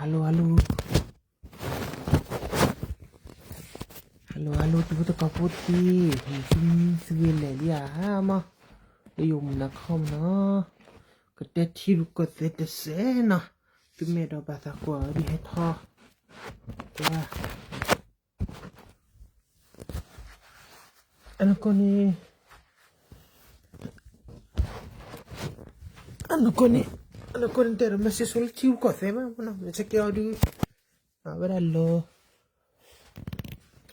Hello hello hello hello တံၤဖိသကိးဖိသ့ၣ်, သုမံသုဂ့ၤလဲၣ်ဒံးဧါမး, လၢယအိၣ်မူနၤခီမးနီၤ, ကတဲထံရူၢ်ကီၢ်သဲးတစဲးနီၤ, သုမ့ၢ်အဲၣ်ဒိးဘၣ်သးကွၢ်ဒ်ဟဲထီၣ်, အနကီၢ်န့ၣ် အနကီၢ်န့ၣ် အနကီၢ်န့ၣ် တဲဒီး message ဆိလၢထံရူၢ်ကီၢ်သဲးမးနီၤ, မ့ၢ်ဆၢကဲအီၤဒုး, အဝဲဒၣ်လၢ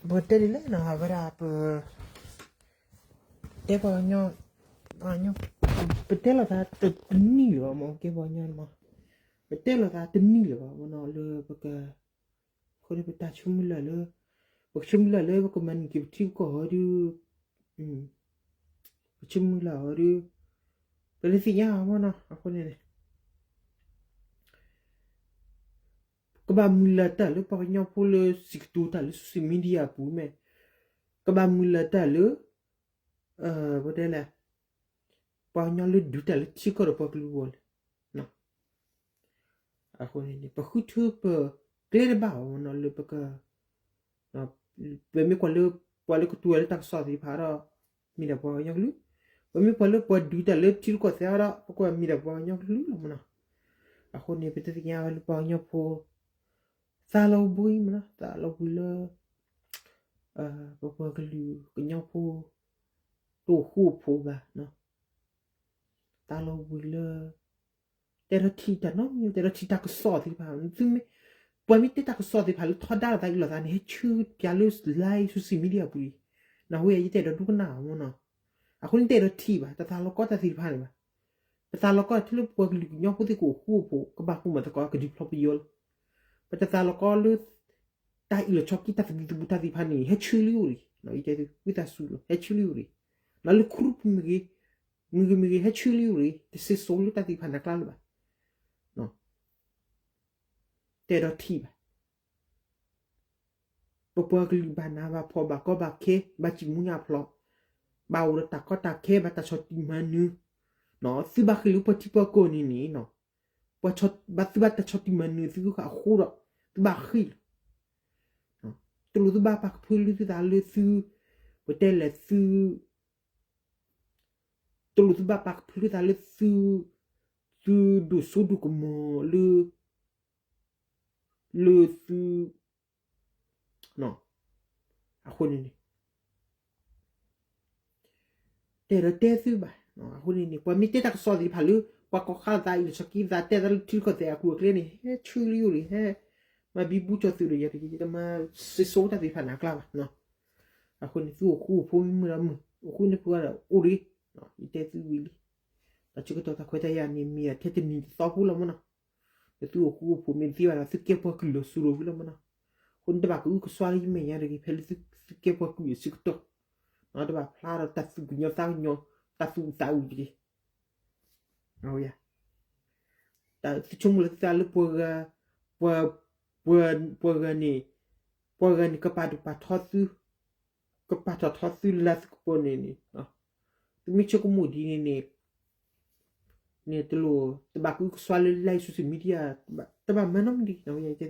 ပတဲဒ်လဲၣ်နီၤ, အဝဲဒၣ်ပ တဲပှၤကညီ, ပတဲလိာ်သးတနံၣ်လၢၤဘၣ်မး, ကဲပှၤကညီမး, ပတဲလိာ်သးတနံၣ်လၢၤဘၣ်မးနီၤ, လၢပက အဃိန့ၣ် ပတၢ်ဆိကမိၣ်လၢ်လၢ, ပကဆိကမိၣ်လၢ်လၢ ပကမၤန့ၢ်က့ၤပထံပကီၢ်အီၤဒုး, ပဆိကမိၣ်လၢ်အီၤဒုး, ပတသ့ၣ်ညါအီၤမးနီၤ, အဃိန့ၣ် ကဘၣ်မုၢ်လၢ်တၢ်လၢပှၤကညီဖိလၢစံးကတိၤတၢ်လၢ social media အပူၤမ့ၢ်, ကဘၣ်မုၢ်လၢ်တၢ်လၢ ပတဲလဲၣ်, ပှၤကညီလၢဒုးတၢ်လၢထံကီၢ်ဒီးပှၤကလုာ်အဂီၢ်လဲၣ်. အဃိန့ၣ် ပဃုထၢပကျဲတဘၣ်အီၤမးနီၤ လၢပက, ပမ့ၢ်ကွၢ်လၢ ပှၤလၢကတိၤဝဲလၢတၢ်ကစီၣ်သ့ၣ်တဖၣ်ဒီး မ့ၢ်ဒၣ်ပှၤကညီကလုာ်, ပမ့ၢ်ကွၢ်လၢပှၤဒုးတၢ်လၢထံရူၢ်ကီၢ်သဲးဒီး ပကွၢ်မ့ၢ်ဒၣ်ပှၤကညီကလုာ်လီၤမးနီၤ. အဃိန့ၣ် ပတသ့ၣ်ညါဝဲလၢပှၤကညီဖိ သးလီၤဘှံးမးနီၤ, သးလီၤဘှံးလၢ ပပှၤကလုာ်ကညီဖိ တအိၣ်ဃူအိၣ်ဖိးဘၣ်, သးလီၤဘှံးလၢ တဲထီၣ်ထံၣ်တၢ်နီတမံၤ, တဲထီၣ်ထံၣ်တၢ်ကစီၣ်သ့ၣ်တဖၣ်, သုမ့ၢ်, ပှၤမ့ၢ်တဲတၢ်ကစီၣ်သ့ၣ်တဖၣ်လၢထီဒါလိာ်သးအံၤလိာ်သးန့ၣ် ဟဲဆှၢပျးလၢ live social media အပူၤလံ. နၢ်ဟူယၤ ယတအဲၣ်ဒိးဒိကနၣ်အီၤမးနီၤ. အဃိန့ၣ် တအဲၣ်ဒိးထံၣ်ဘၣ်, တသးလီၤကီတၢ်သ့ၣ်တဖၣ်န့ၣ်ဘၣ်. ပသးလီၤကီထဲလၢပှၤကလုာ်ကညီဖိသ့ၣ်ကအိၣ်ဃူအိၣ်ဖိး, ကဘၣ်ကူၣ်မၤသကိး ကဒုးဖျီပယီၤလီၤ. ပတသးလီၤကီလၢ တၢ်အ့ၣ်လိာ်ဆိးက့ တၢ်သဘံၣ်သဘုၣ်တၢ်သ့ၣ်တဖၣ်န့ၣ် ဟဲဆှၢလံအိၣ်ရံၤ, ယတဲသု ဝံသးစူၤလီၤ ဟဲဆှၢလံအိၣ်ရံၤ, လၢခရူၣ်ပူၤမ့ၢ်ဂ့ၤ, မ့ၢ်ဂ့ၤမ့ၢ်ဂ့ၤ ဟဲဆှၢလံအိၣ်ရံၤ, တစ့စိလၢတၢ်သ့ၣ်တဖၣ်န့ၣ်အကျါလၢၤဘၣ်. တအဲၣ်ဒိးထံၣ်ဘၣ် ပပှၤကလုာ်ဘၣ်နးဘၣ်ဖှီၣ် ဘၣ်ကီဘၣ်ခဲ ဘၣ်စံၣ်မူညါဖျိး, ဘၣ်အိၣ်ဒီးတၢ်ကီတၢ်ခဲ ဘၣ်တၢ်ဆီၣ်တံၢ်မၤနၢၤ, သုဘၣ်ဃ့ၢ်လၢပှၤထံပှၤကီၢ်န့ၣ်န့ၣ်, ဘၣ်သုဘၣ်တၢ်ဆီၣ်တံၢ်မၤနၢၤ သုကဃၣ်အဃိဒီး သုဘၣ်ဃ့ၢ်လီၤ. တလိၣ်သုဘၣ်ပာ်ကဖၢလၢသုသးလၢသု, ပတဲလဲၣ်သု, တလိၣ်သုဘၣ်ပာ်ကဖၢလၢသးလၢသု, သုဒိၣ်စိဒိၣ်ကမီၤလၢ, လၢသု, အဃိန့ၣ်န့ၣ် တအဲၣ်ဒိးတဲသုဘၣ်. အဃိန့ၣ်န့ၣ် ပှၤမ့ၢ်တဲတၢ်ကစီၣ်သ့ၣ်တဖၣ်လၢ ပှၤကိးဃါလိာ်သး အ့ၣ်လိာ်ဆိးက့သး တဲသးလၢထံရူၢ်ကီၢ်သဲးအပူၤအကျဲန့ၣ် ဟဲဆှၢလံအိၣ်ရံၤ, ဟဲမၤဘံဘူကၠီၤသုးဒီးယၤတဂ့ၤ, ယတမၤစ့စိတၢ်သ့ၣ်တဖၣ်န့ၣ်အကျါဘၣ်. အဃိန့ၣ် သုအိၣ်ဃူအိၣ်ဖိးမ့ၢ်မုာ်ဒီးမုာ်, အိၣ်ဃူန့ၢ်ဖိးဒီးအိၣ်ရံၤ, ယတဲသုဝံၤလံ. တၢ်ဆၢကတီၢ်တၢ်ခွဲးတၢ်ယာ်န့ၣ် မ့ၢ်ထဲတနံၤတသီဖိလီၤမးနီၤ. ဒီးသုအိၣ်ဃူအိၣ်ဖိးမ့ၢ်တသ့ဘၣ်ဒီး သုကဲပှၤကလုာ်လီၤစိၤလီၤဝံၤလီၤမးနီၤ. အဃိန့ၣ် တဘၣ်ကအုကစွါလၢယမဲာ်ညါတဂ့ၤ, ဖဲလၢသုကဲပှၤကလုာ်အဆၢကတီၢ်, တဘၣ်ဖျါဒီးတၢ်သူၣ်ကညီၤသးကညီၤ, တၢ်သူၣ်အုးသးအုးတဂ့ၤ. တၢ်သုဆိကမိၣ်လၢသုသးလၢပှၤဂၤ, ပှၤ, ပှၤဂၤန့ၣ်, ပှၤဂၤန့ၣ် ကပာ်ဒိၣ်ပာ်ထီသု, ကပာ်ထီၣ်ထီသုလၢသုကပၤန့ၣ်န့ၣ်, သုမ့ၢ်ဆိကမိၣ်ဒ်န့ၣ်န့ၣ်, န့ၣ်တလိၣ်, တဘၣ်ကအုကစွါလၢ live social media, တဘၣ်မၤနီတမံၤဒံ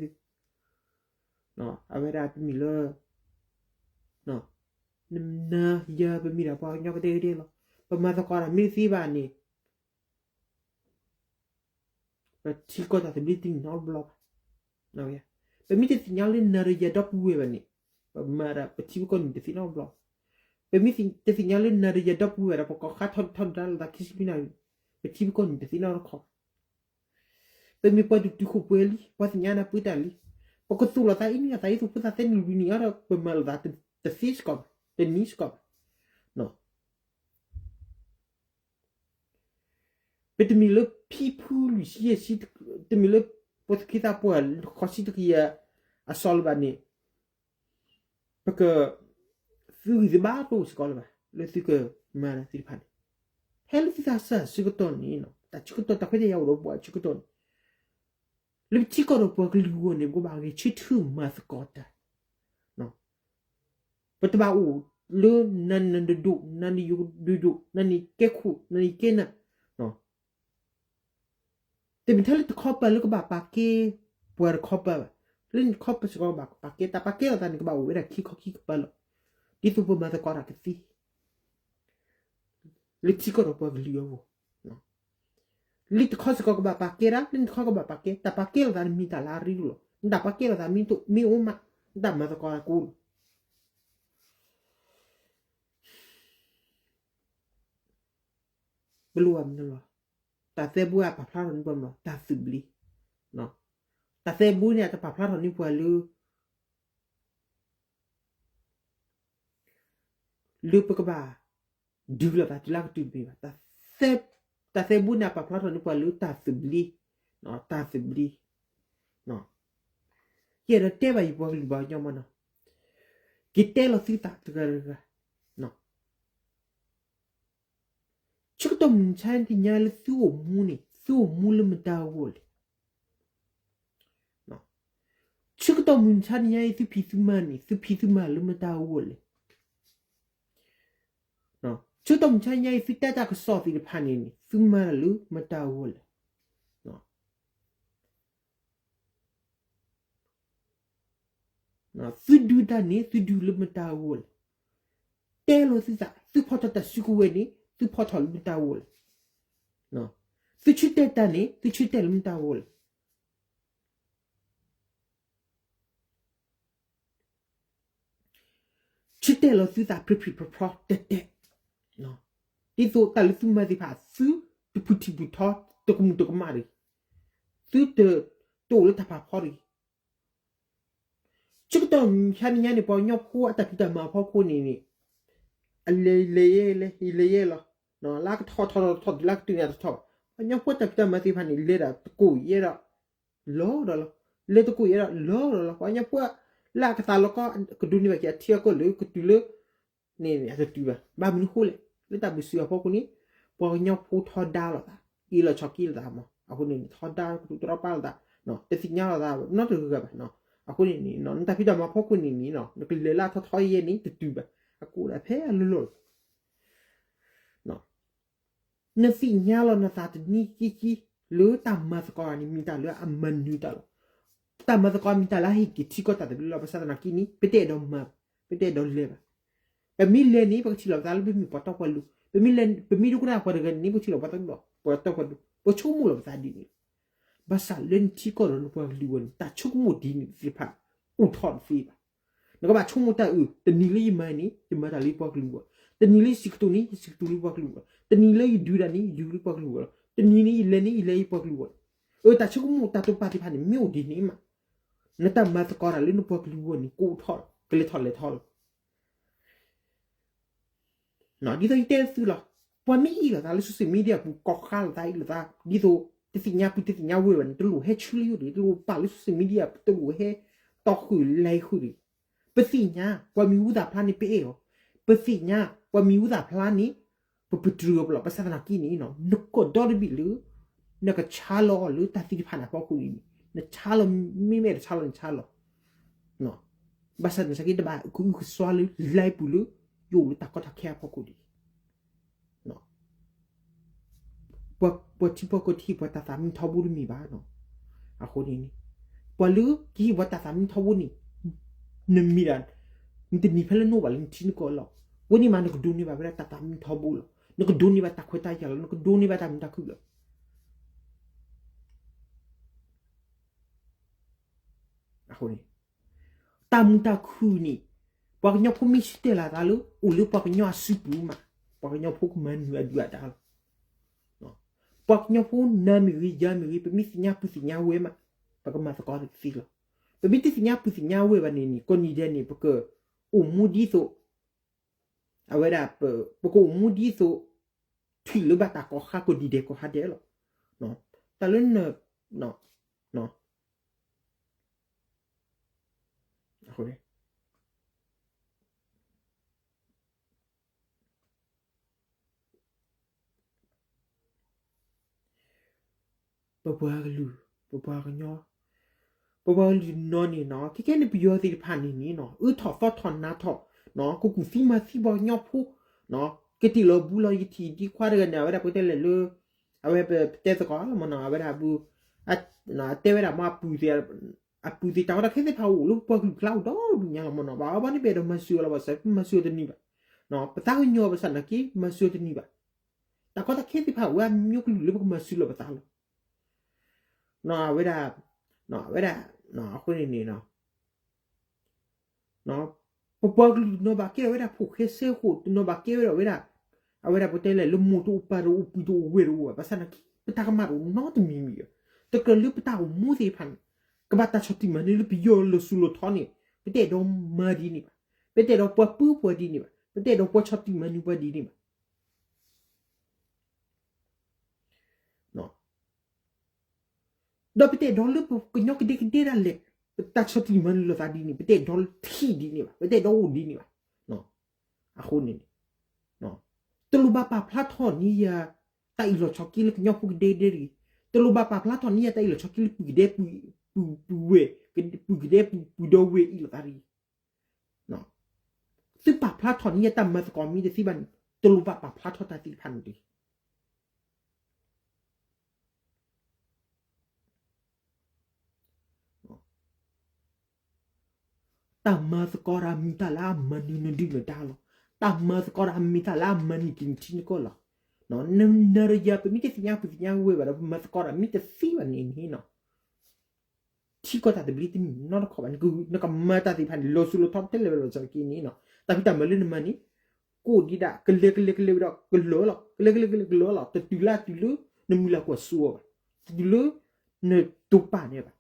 း, အဝဲဒၣ်တမံၤလၢ နၤယၤပမ့ၢ်ဒၣ်ပှၤကညီကဒဲကဒဲလီၤ. ပမၤသကိးတၢ်မ့ၢ်တသ့ဘၣ်န့ၣ်, ပထံကီၢ်တၢ်သဘျ့တန့ၢ်နီတဘျီဘၣ်. ပမ့ၢ်တသ့ၣ်ညါလၢနၤဒီးယၤဒီပုၢ်ဝဲၢ်ဘၣ်န့ၣ်, ပမၤဒၣ်ပထံပကီၢ်န့ၣ်တသ့နီတဘျီ. ပမ့ၢ်တသ့ၣ်ညါလၢနၤဒီးယၤဒီပုၢ်ဝဲၢ်ဒီး ပကိးဃါထီၣ်ထီၣ်ဒၣ်လိာ်သးခံဆံနံၣ်, ပထံပကီၢ်န့ၣ်တသ့နီတခီ. ပမ့ၢ်ပှၤဒုးတုၤဃိာ်ပှဲၤလံ, ပှၤသ့ၣ်ညါနၤပှဲၤတၢ်လံ, ပကသူၣ်လီၤသးအံၤန့ၣ် အသးအံၤသူၣ်ဖိသးသဲန့ၣ်လွံၢ်နံၣ်အါဒီး ပမၤလိာ်သးတသ့စ့ၢ်ကီးဘၣ်, တနံၤစ့ၢ်ကီးဘၣ်. ပတမ့ၢ်လၢဖံဖုလွံၢ်ဆံယဲၢ်ဆံ, တမ့ၢ်လၢပှၤသူၣ်က့သးပှၢ်ဃိးဆံတကယၤအစီၤလၢၤဘၣ်န့ၣ်, ပက, သုဂံၢ်သုဘါတအိၣ်စ့ၢ်ကီးလၢၤဘၣ် လၢသုကမၤတၢ်သ့ၣ်တဖၣ်န့ၣ်, ဖဲလၢသုသးစၢ်ဆၢကတီၢ်န့ၣ်, တၢ်ဆၢကတီၢ်တၢ်ခွဲးတၢ်ယာ်အိၣ်ဒီးပှၤဆၢကတီၢ်န့ၣ်, လၢပထံကီၢ်ဒီးပှၤကလုာ်အဂီၢ်န့ၣ် ပကဘၣ်ဂဲၤဆၢထၢၣ်မၤသကိးတၢ် ပတဘၣ်အိၣ်လၢနၤန့ၣ်ဒိၣ်, နၤန့ၣ်ယဒိၣ်, နၤန့ၣ်ကဲခိၣ်, နၤန့ၣ်ကဲနၢ်, တမ့ၢ်ထဲလၢတခီပၤလၢကဘၣ်ပာ်ကဲ, ပှၤတခီပၢဘၣ်. လၢနခီပၢစ့ၢ်ကီးကဘၣ်ပာ်ကဲ, တၢ်ပာ်ကဲလိာ်သးန့ၣ် ကဘၣ်အိၣ်ဝဲဒၣ်ခံခီခံကပၤလီၤ. ဒ်သိးပမၤသကိးတၢ်ကသ့ လၢထံကီၢ်ဒီးပှၤကလုာ်အဂီၢ်, လၢတခီစ့ၢ်ကီးကဘၣ်ပာ်ကဲဒၣ်, လၢနတခီကဘၣ်ပာ်ကဲ, တၢ်ပာ်ကဲလိာ်သးန့ၣ်မ့ၢ်တၢ်လၢအရ့ဒိၣ်လီၤ. နတၢ်ပာ်ကဲလိာ်သးမ့ၢ်တအိၣ်မး, နတၢ်မၤသကိးတၢ်ကအိၣ်လီၤ. ပလိၣ်ဘၣ်မနုၤလီၤ. တၢ်သဲဘိအပာ်ဖျါထီၣ်န့ၢ်ပှၤမနုၤလီၤ, တၢ်သုးဘျ့. တၢ်သဲဘိန့ၣ် အတပာ်ဖျါထီၣ်န့ၢ်ပှၤလၢ လၢပကဘၣ်ဒုးလိာ်သးတုၤလၢကတုၤတမ့ၢ်ဘၣ်. တၢ်သဲဘိန့ၣ် အပာ်ဖျါထီၣ်န့ၢ်ပှၤလၢတၢ်သုးဘျ့, တၢ်သုးဘျ့. ယအဲၣ်ဒိးတဲဘၣ်ယပှၤကလုာ်ပှၤကညီမနီၤ, က့ၤတဲလီၤသုသးတဂၤတဂၤ, ဆၢကတီၢ်မုၢ်မဆါတနံၤညါလၢသုအိၣ်မူန့ၣ် သုအိၣ်မူလၢမတၤအဂီၢ်လဲၣ်. ဆၢကတီၢ်မုၢ်မဆါတနံၤညါအံၤ သုဖံးသုမၤန့ၣ် သုဖံးသုမၤလၢမတၤအဂီၢ်လဲၣ်. ဆၢကတီၢ်မုၢ်မဆါတနံၤညါအံၤ သုတၢ်တၢ်ကစီၣ်သ့ၣ်တဖၣ်န့ၣ်န့ၣ် သုမၤတၢ်လၢမတၤအဂီၢ်လဲၣ်. သုဒုးတၢ်န့ၣ် သုဒုးလၢမတၤအဂီၢ်လဲၣ်. တဲလီၤသုသး, သုဖီၣ်ထီၣ်တၢ်စုကဝဲၤန့ၣ် သုဖီၣ်ထီၣ်လၢမတၤအဂီၢ်လဲၣ်. သုဆၢတဲာ်တၢ်န့ၣ် သုဆၢတဲာ်လၢမတၤအဂီၢ်လဲၣ်. ဆၢတဲာ်လီၤသုသး ဖျ့ဖျ့ဖျီဖျီတဲတဲ, ဒ်သိးတၢ်လၢသုမၤသ့ၣ်တဖၣ် သုတပူၤထံပူၤထီ တကမူၤတကမၣ်တဂ့ၤ, သုတအိၣ်လၢတၢ်ဖးဖီတဂ့ၤ. ဆၢကတီၢ်မုၢ်မဆါတနံၤညါန့ၣ် ပှၤကညီဖိအတၢ်ဖံးတၢ်မၤအဖီခိၣ်န့ၣ်န့ၣ် အလဲၤလဲၤယဲလဲၣ် လဲၤယဲလီၤ. လၢကထီၣ်ထီၣ်ထီၣ်ထီၣ်တုၤလၢကတုၤန့ၣ်တထီၣ်ဘၣ်. ပှၤကညီဖိအတၢ်ဖံးတၢ်မၤသ့ၣ်တဖၣ်န့ၣ် လဲၤဒၣ်တကိးယဲဒီး လီၤဒီးလီၤ, လဲၤတကိးယဲဒီးလီၤဒီးလီၤ. ပှၤကညီဖိလၢအကသးလီၤကီ ကဒိးန့ၢ်ဘၣ်က့ၤအထံအကီၢ်လၢကတုၤလၢ န့ၣ်န့ၣ် အတတုၤဘၣ်. ဘၣ်မနုၤဃိလဲၣ်, လၢတၢ်ပၢၢ်ဆၢအဖီခိၣ်န့ၣ် ပှၤကညီဖိထီဒါလိာ်သး, အ့ၣ်လိာ်ဆိးက့လိာ်သးမး. အဃိန့ၣ်န့ၣ် ထီဒါကတိၤတရီတပါလိာ်သး, တသ့ၣ်ညါလိာ်သးနီတဂၤဘၣ်. အဃိန့ၣ်န့ၣ် နတၢ်ဖံးတၢ်မၤအဖီခိၣ်န့ၣ်န့ၣ် နကလဲၤလၢအထီထီယဲန့ၣ် တတုၤဘၣ်. အကအိၣ်ဒၣ်ဖဲအလီၢ်လီၢ်လီၤ. နသ့ၣ်ညါလီၤနသးတနံၤကံကံ လၢတၢ်မၤသကိးတၢ်န့ၣ် မ့ၢ်တၢ်လၢအမနုၤတၢ်လီၤ. တၢ်မၤသကိးမ့ၢ်တၢ်လၢအဟ့ၣ်က့ၤထံကီၢ်တၢ်သဘျ့လီၤ. ဘၣ်ဆၣ်သနာ်က့န့ၣ် ပတအဲၣ်ဒိးမၤ, ပတအဲၣ်ဒိးလဲၤဘၣ်. ပမ့ၢ်လဲၤန့ၣ် ပကထံၣ်လိာ်ပသးလၢပမ့ၢ်ပှၤတီပှၤလိၤ, ပမ့ၢ်လဲၤ, ပမ့ၢ်ဒိကနၣ်ပှၤတဂၤန့ၣ် ပကထံၣ်လိာ်ပှၤတီပှၤလိၤ, ပှၤတီပှၤလိၤ, ပဆိကမိၣ်လီၤပသးဒ်န့ၣ်လီၤ. ဘၣ်ဆၣ်လၢနထံကီၢ်ဒီးနပှၤကလုာ်အဂီၢ်န့ၣ် တၢ်ဆိကမိၣ်ဒ်န့ၣ်သ့ၣ်တဖၣ် အိၣ်ထီၣ်တသ့ဘၣ်. နကဘၣ်ဆိကမိၣ်တၢ်အုး တနံၤလၢယမၤန့ၣ် ယမၤတၢ်လၢယပှၤကလုာ်အဂီၢ်, တနံၤလၢယစံးကတိၤန့ၣ် ယစံးကတိၤလၢယပှၤကလုာ်အဂီၢ်, တနံၤလၢယဒုးတၢ်န့ၣ် ယဒုးလၢယပှၤကလုာ်အဂီၢ်, တနံၤန့ၣ် ယလဲၤန့ၣ် ယလဲၤယပှၤကလုာ်အဂီၢ်. အၢ တၢ်ဆိကမိၣ်တၢ်တိာ်ပာ်သ့ၣ်တဖၣ်န့ၣ် မ့ၢ်အိၣ်ဒ်န့ၣ်မး နတၢ်မၤသကိးတၢ်လၢနပှၤကလုာ်အဂီၢ်န့ၣ် ကအိၣ်ထီၣ် ကလဲၤထီၣ်လဲၤထီလီၤ. ဒ်သိးယတဲသုလီၤ, ပှၤမ့ၢ်ဟ့ၣ်လီၤသးလၢ social media ပူၤ ကီၢ်ဃါလိာ်သး ဟ့ၣ်လီၤသး ဒ်သိး တသ့ၣ်ညါပုၢ်တသ့ၣ်ညါဝဲၢ်ဘၣ်န့ၣ် တလိၣ်ဟဲဆူလၢယိၣ်တဂ့ၤ, တလိၣ်ပာ်လၢ social media တလိၣ်ဟဲတီဃုာ်လဲၤဃုာ်တဂ့ၤ. ပသ့ၣ်ညါ ပှၤမံၤဟူသၣ်ဖျါန့ၣ် ပအဲၣ်အီၤ, ပသ့ၣ်ညါ ပှၤမံၤဟူသၣ်ဖျါန့ၣ် ပပတြၢၤအီၤပလီၢ်. ဘၣ်ဆၣ်သနာ်က့န့ၣ် နကီၢ်ဒီတဘ့ၣ်လၢ နကဆါလီၤအီၤလၢတၢ်သ့ၣ်တဖၣ်န့ၣ်အဖီခိၣ်န့ၣ် နဆါလီၤ မ့မ့ၢ်တဆါလီၤန့ၣ်ဆါလီၤ. ဘၣ်ဆၣ်သနာ်က့ တဘၣ်ကအုကစွါလၢ live ပူၤလၢ ယအိၣ်လၢတၢ်ကီတၢ်ခဲအဖီခိၣ်ဒံး ပှၤထံပှၤကီၢ်တဟ့ၣ်ပှၤတၢ်သးမံထီဘိတမ့ၢ်ဘၣ်နီၤ. အဃိန့ၣ်န့ၣ် ပှၤလၢကဟ့ၣ်ပှၤတၢ်သးမံထီဘိန့ၣ် နမ့ၢ်ဒၣ် နတနံၤဖဲလၢနအိၣ်ဘၣ်လၢနထံနကီၢ်လီၤ. ဝဲန့ၣ်မး နကဒိးန့ၢ်ဘၣ်ဝဲဒၣ်တၢ်သးမံထီဘိလီၤ. နကဒိးန့ၢ်ဘၣ်တၢ်ခွဲးတၢ်ယာ်လီၤ. နကဒိးန့ၢ်ဘၣ်တၢ်မုာ်တၢ်ခုၣ်လီၤ. အဃိန့ၣ် တၢ်မုာ်တၢ်ခုၣ်န့ၣ် ပှၤကညီဖိမ့ၢ်ဆၢတဲာ်လီၤသးလၢ အိၣ်လၢပှၤကညီအစုပူၤမး ပှၤကညီဖိကမၤနၢၤအဒုၣ်အဒါလီၤ. ပှၤကညီဖိနၤမ့ၢ်ဂ့ၤ ယၤမ့ၢ်ဂ့ၤ ပမ့ၢ်သ့ၣ်ညါပုၢ်သ့ၣ်ညါဝဲၢ်မး ပကမၤသကိးတသ့လီၤ. ပမ့ၢ်တသ့ၣ်ညါပုၢ်သ့ၣ်ညါဝဲၢ်ဘၣ်န့ၣ်န့ၣ် ကိးနံၤဒဲးန့ၣ် ပကအိၣ်မူဒ်သိး အဝဲဒၣ် ပကအိၣ်မူဒ်သိး ထွံၣ်လၢဘၣ်တၢ်ကီၢ်ဃါကိးဒံးဒဲးကိးဟါဒဲးလီၤ. တၢ်လၢ ပပှၤကလုာ် ပပှၤကညီ ပပှၤကလုာ်နီၢ်န့ၣ်နီၤ ခဲကဲန့ၣ် ပယီၤသ့ၣ်တဖၣ်န့ၣ်န့ၣ်နီၤ အၢထီၣ်သီထီၣ်နၤထီၣ် ကကူၣ်သံမၤသံပှၤကညီဖိ ကတ့ၢ်လီၤဘူးလီၤ ယထံၣ်ဒံခွါတဂၤန့ၣ် အဝဲဒၣ်ပတဲလဲၣ်လၢ အဝဲပတဲသကိးလီၤမနီၤ အဝဲဒၣ်ဘူး အတဲဝဲဒၣ်မ့ၢ် အပုၢ်သ့ၣ်တၢ်ကီတၢ်ခဲသ့ၣ်တဖၣ်အိၣ်လၢပပှၤကလုာ်ကျါအိၣ်ဒီဒူၣ်ညါလီၤမ့ၢ်နီၤ. ဘၣ်အီၤဘၣ်န့ၣ် ပအဲၣ်ဒိးမၤစၢၤအီၤလီၤဘၣ်ဆၣ် ပမၤစၢၤတန့ၢ်ဘၣ်. ပသးကညီၤဘၣ်ဆၣ်နာ်က့ မၤစၢၤတန့ၢ်ဘၣ်. တၢ်ကီတၢ်ခဲသ့ၣ်တဖၣ်ဝဲအမျိုးကလုာ်လၢပကမၤစၢၤလီၤပသးလီၤ. အဝဲဒၣ် အဝဲဒၣ် အဃိန့ၣ်န့ၣ် ပပှၤကလုာ်တနီၤဘၣ်ကဲထီၣ်ဝဲဒၣ်ဖိၣ်ဃဲစဲဃိာ် တနီၤဘၣ်ကဲဝဲဒၣ်ဝဲဒၣ် အဝဲဒၣ်ပတဲလဲၣ် လၢမိၢ်တအိၣ်ပၢ်တအိၣ်ပုၢ်တအိၣ်ဝဲၢ်တအိၣ်ဘၣ် ဘၣ်ဆၣ်နာ်က့ ပတၢ်ကမၣ်တအိၣ်နီတမံၤမံၤဒီး တကြၢးလၢပတၢ်အိၣ်မူသ့ၣ်တဖၣ်န့ၣ် ကဘၣ်တၢ်ဆီၣ်တံၢ်မၤနၢၤလၢပယီၤလီၤစိၤလီၤထီန့ၣ် ပတအဲၣ်ဒိးမၤဒ်န့ၣ်ဘၣ်. ပတအဲၣ်ဒိးပှၤပုၢ်ပှၤဒ်န့ၣ်ဘၣ်. ပတအဲၣ်ဒိးပှၤဆီၣ်တံၢ်မၤနၢၤပှၤဒ်န့ၣ်ဘၣ်. ဒီးပတအဲၣ်ဒိးလၢပကညီကဒဲကဒဲဒၣ်လဲာ် ပတၢ်ဆီၣ်တံၢ်မၤနၢၤလိာ်သးဒ်န့ၣ် ပတအဲၣ်ဒိးထံၣ်ဒ်န့ၣ်ဘၣ် ပတအဲၣ်ဒိးအိၣ်ဒ်န့ၣ်ဘၣ်. အဃိန့ၣ်န့ၣ် တလိၣ်ဘၣ်ပာ်ဖျါထီၣ်န့ၢ်ယၤ တၢ်အ့ၣ်လိာ်ဆိးက့လၢကညီဖိကဒဲကဒဲတဂ့ၤ. တလိၣ်ဘၣ်ပာ်ဖျါထီၣ်န့ၢ်ယၤတၢ်အ့ၣ်လိာ်ဆိးက့လၢပုၢ်ကဒဲပုၢ်ဝဲၢ် ပုၢ်ကဒဲပုၢ်ဒီဝဲၢ်အ့ၣ်လိာ်သးတဂ့ၤ. သုပာ်ဖျါထီၣ်န့ၢ်ယၤတၢ်မၤသကိးမ့ၢ်တသ့ဘၣ်န့ၣ် တလိၣ်ဘၣ်ပာ်ဖျါထီၣ်တၢ်သ့ၣ်တဖၣ်န့ၣ်တဂ့ၤ. တၢ်မၤသကိးတၢ်မ့ၢ်တၢ်လၢအမၤနၢၤနဒုၣ်နဒါလီၤ. တၢ်မၤသကိးတၢ်မ့ၢ်တၢ်လၢအမၤန့ၢ်က့ၤနထံနကီၢ်လီၤ. နနၢၤဒီးယၤ ပမ့ၢ်တသ့ၣ်ညါပသ့ၣ်ညါဝဲဘၣ်ဒီး ပမၤသကိးတၢ်မ့ၢ်တသ့ဘၣ်န့ၣ်န့ၣ်နီၤ ထံကီၢ်တၢ်သဘျ့တမ့ၢ်နီတခီဘၣ်. နကမၤတၢ်သ့ၣ်တဖၣ်န့ၣ် လီၤစိၤလီၤထီပတဲလဲၣ်ဝဲလီၤစၢ်က့န့ၣ်နီၤ တၢ်ဖံးတၢ်မၤလၢနမၤန့ၣ် ကိးဒံးဒၣ် ကလဲၤကလဲၤကလဲၤဝဲဒီးကလၢာ်လီၤ. ကလဲၤကလဲၤကလဲၤကလၢာ်လီၤ. တတုၤလၢအတုၤလၢ နမုၢ်လၢ်ကွၢ်စိအီၤဘၣ်. တတုၤလၢ နတိာ်ပာ်န့ၣ်ဘၣ်.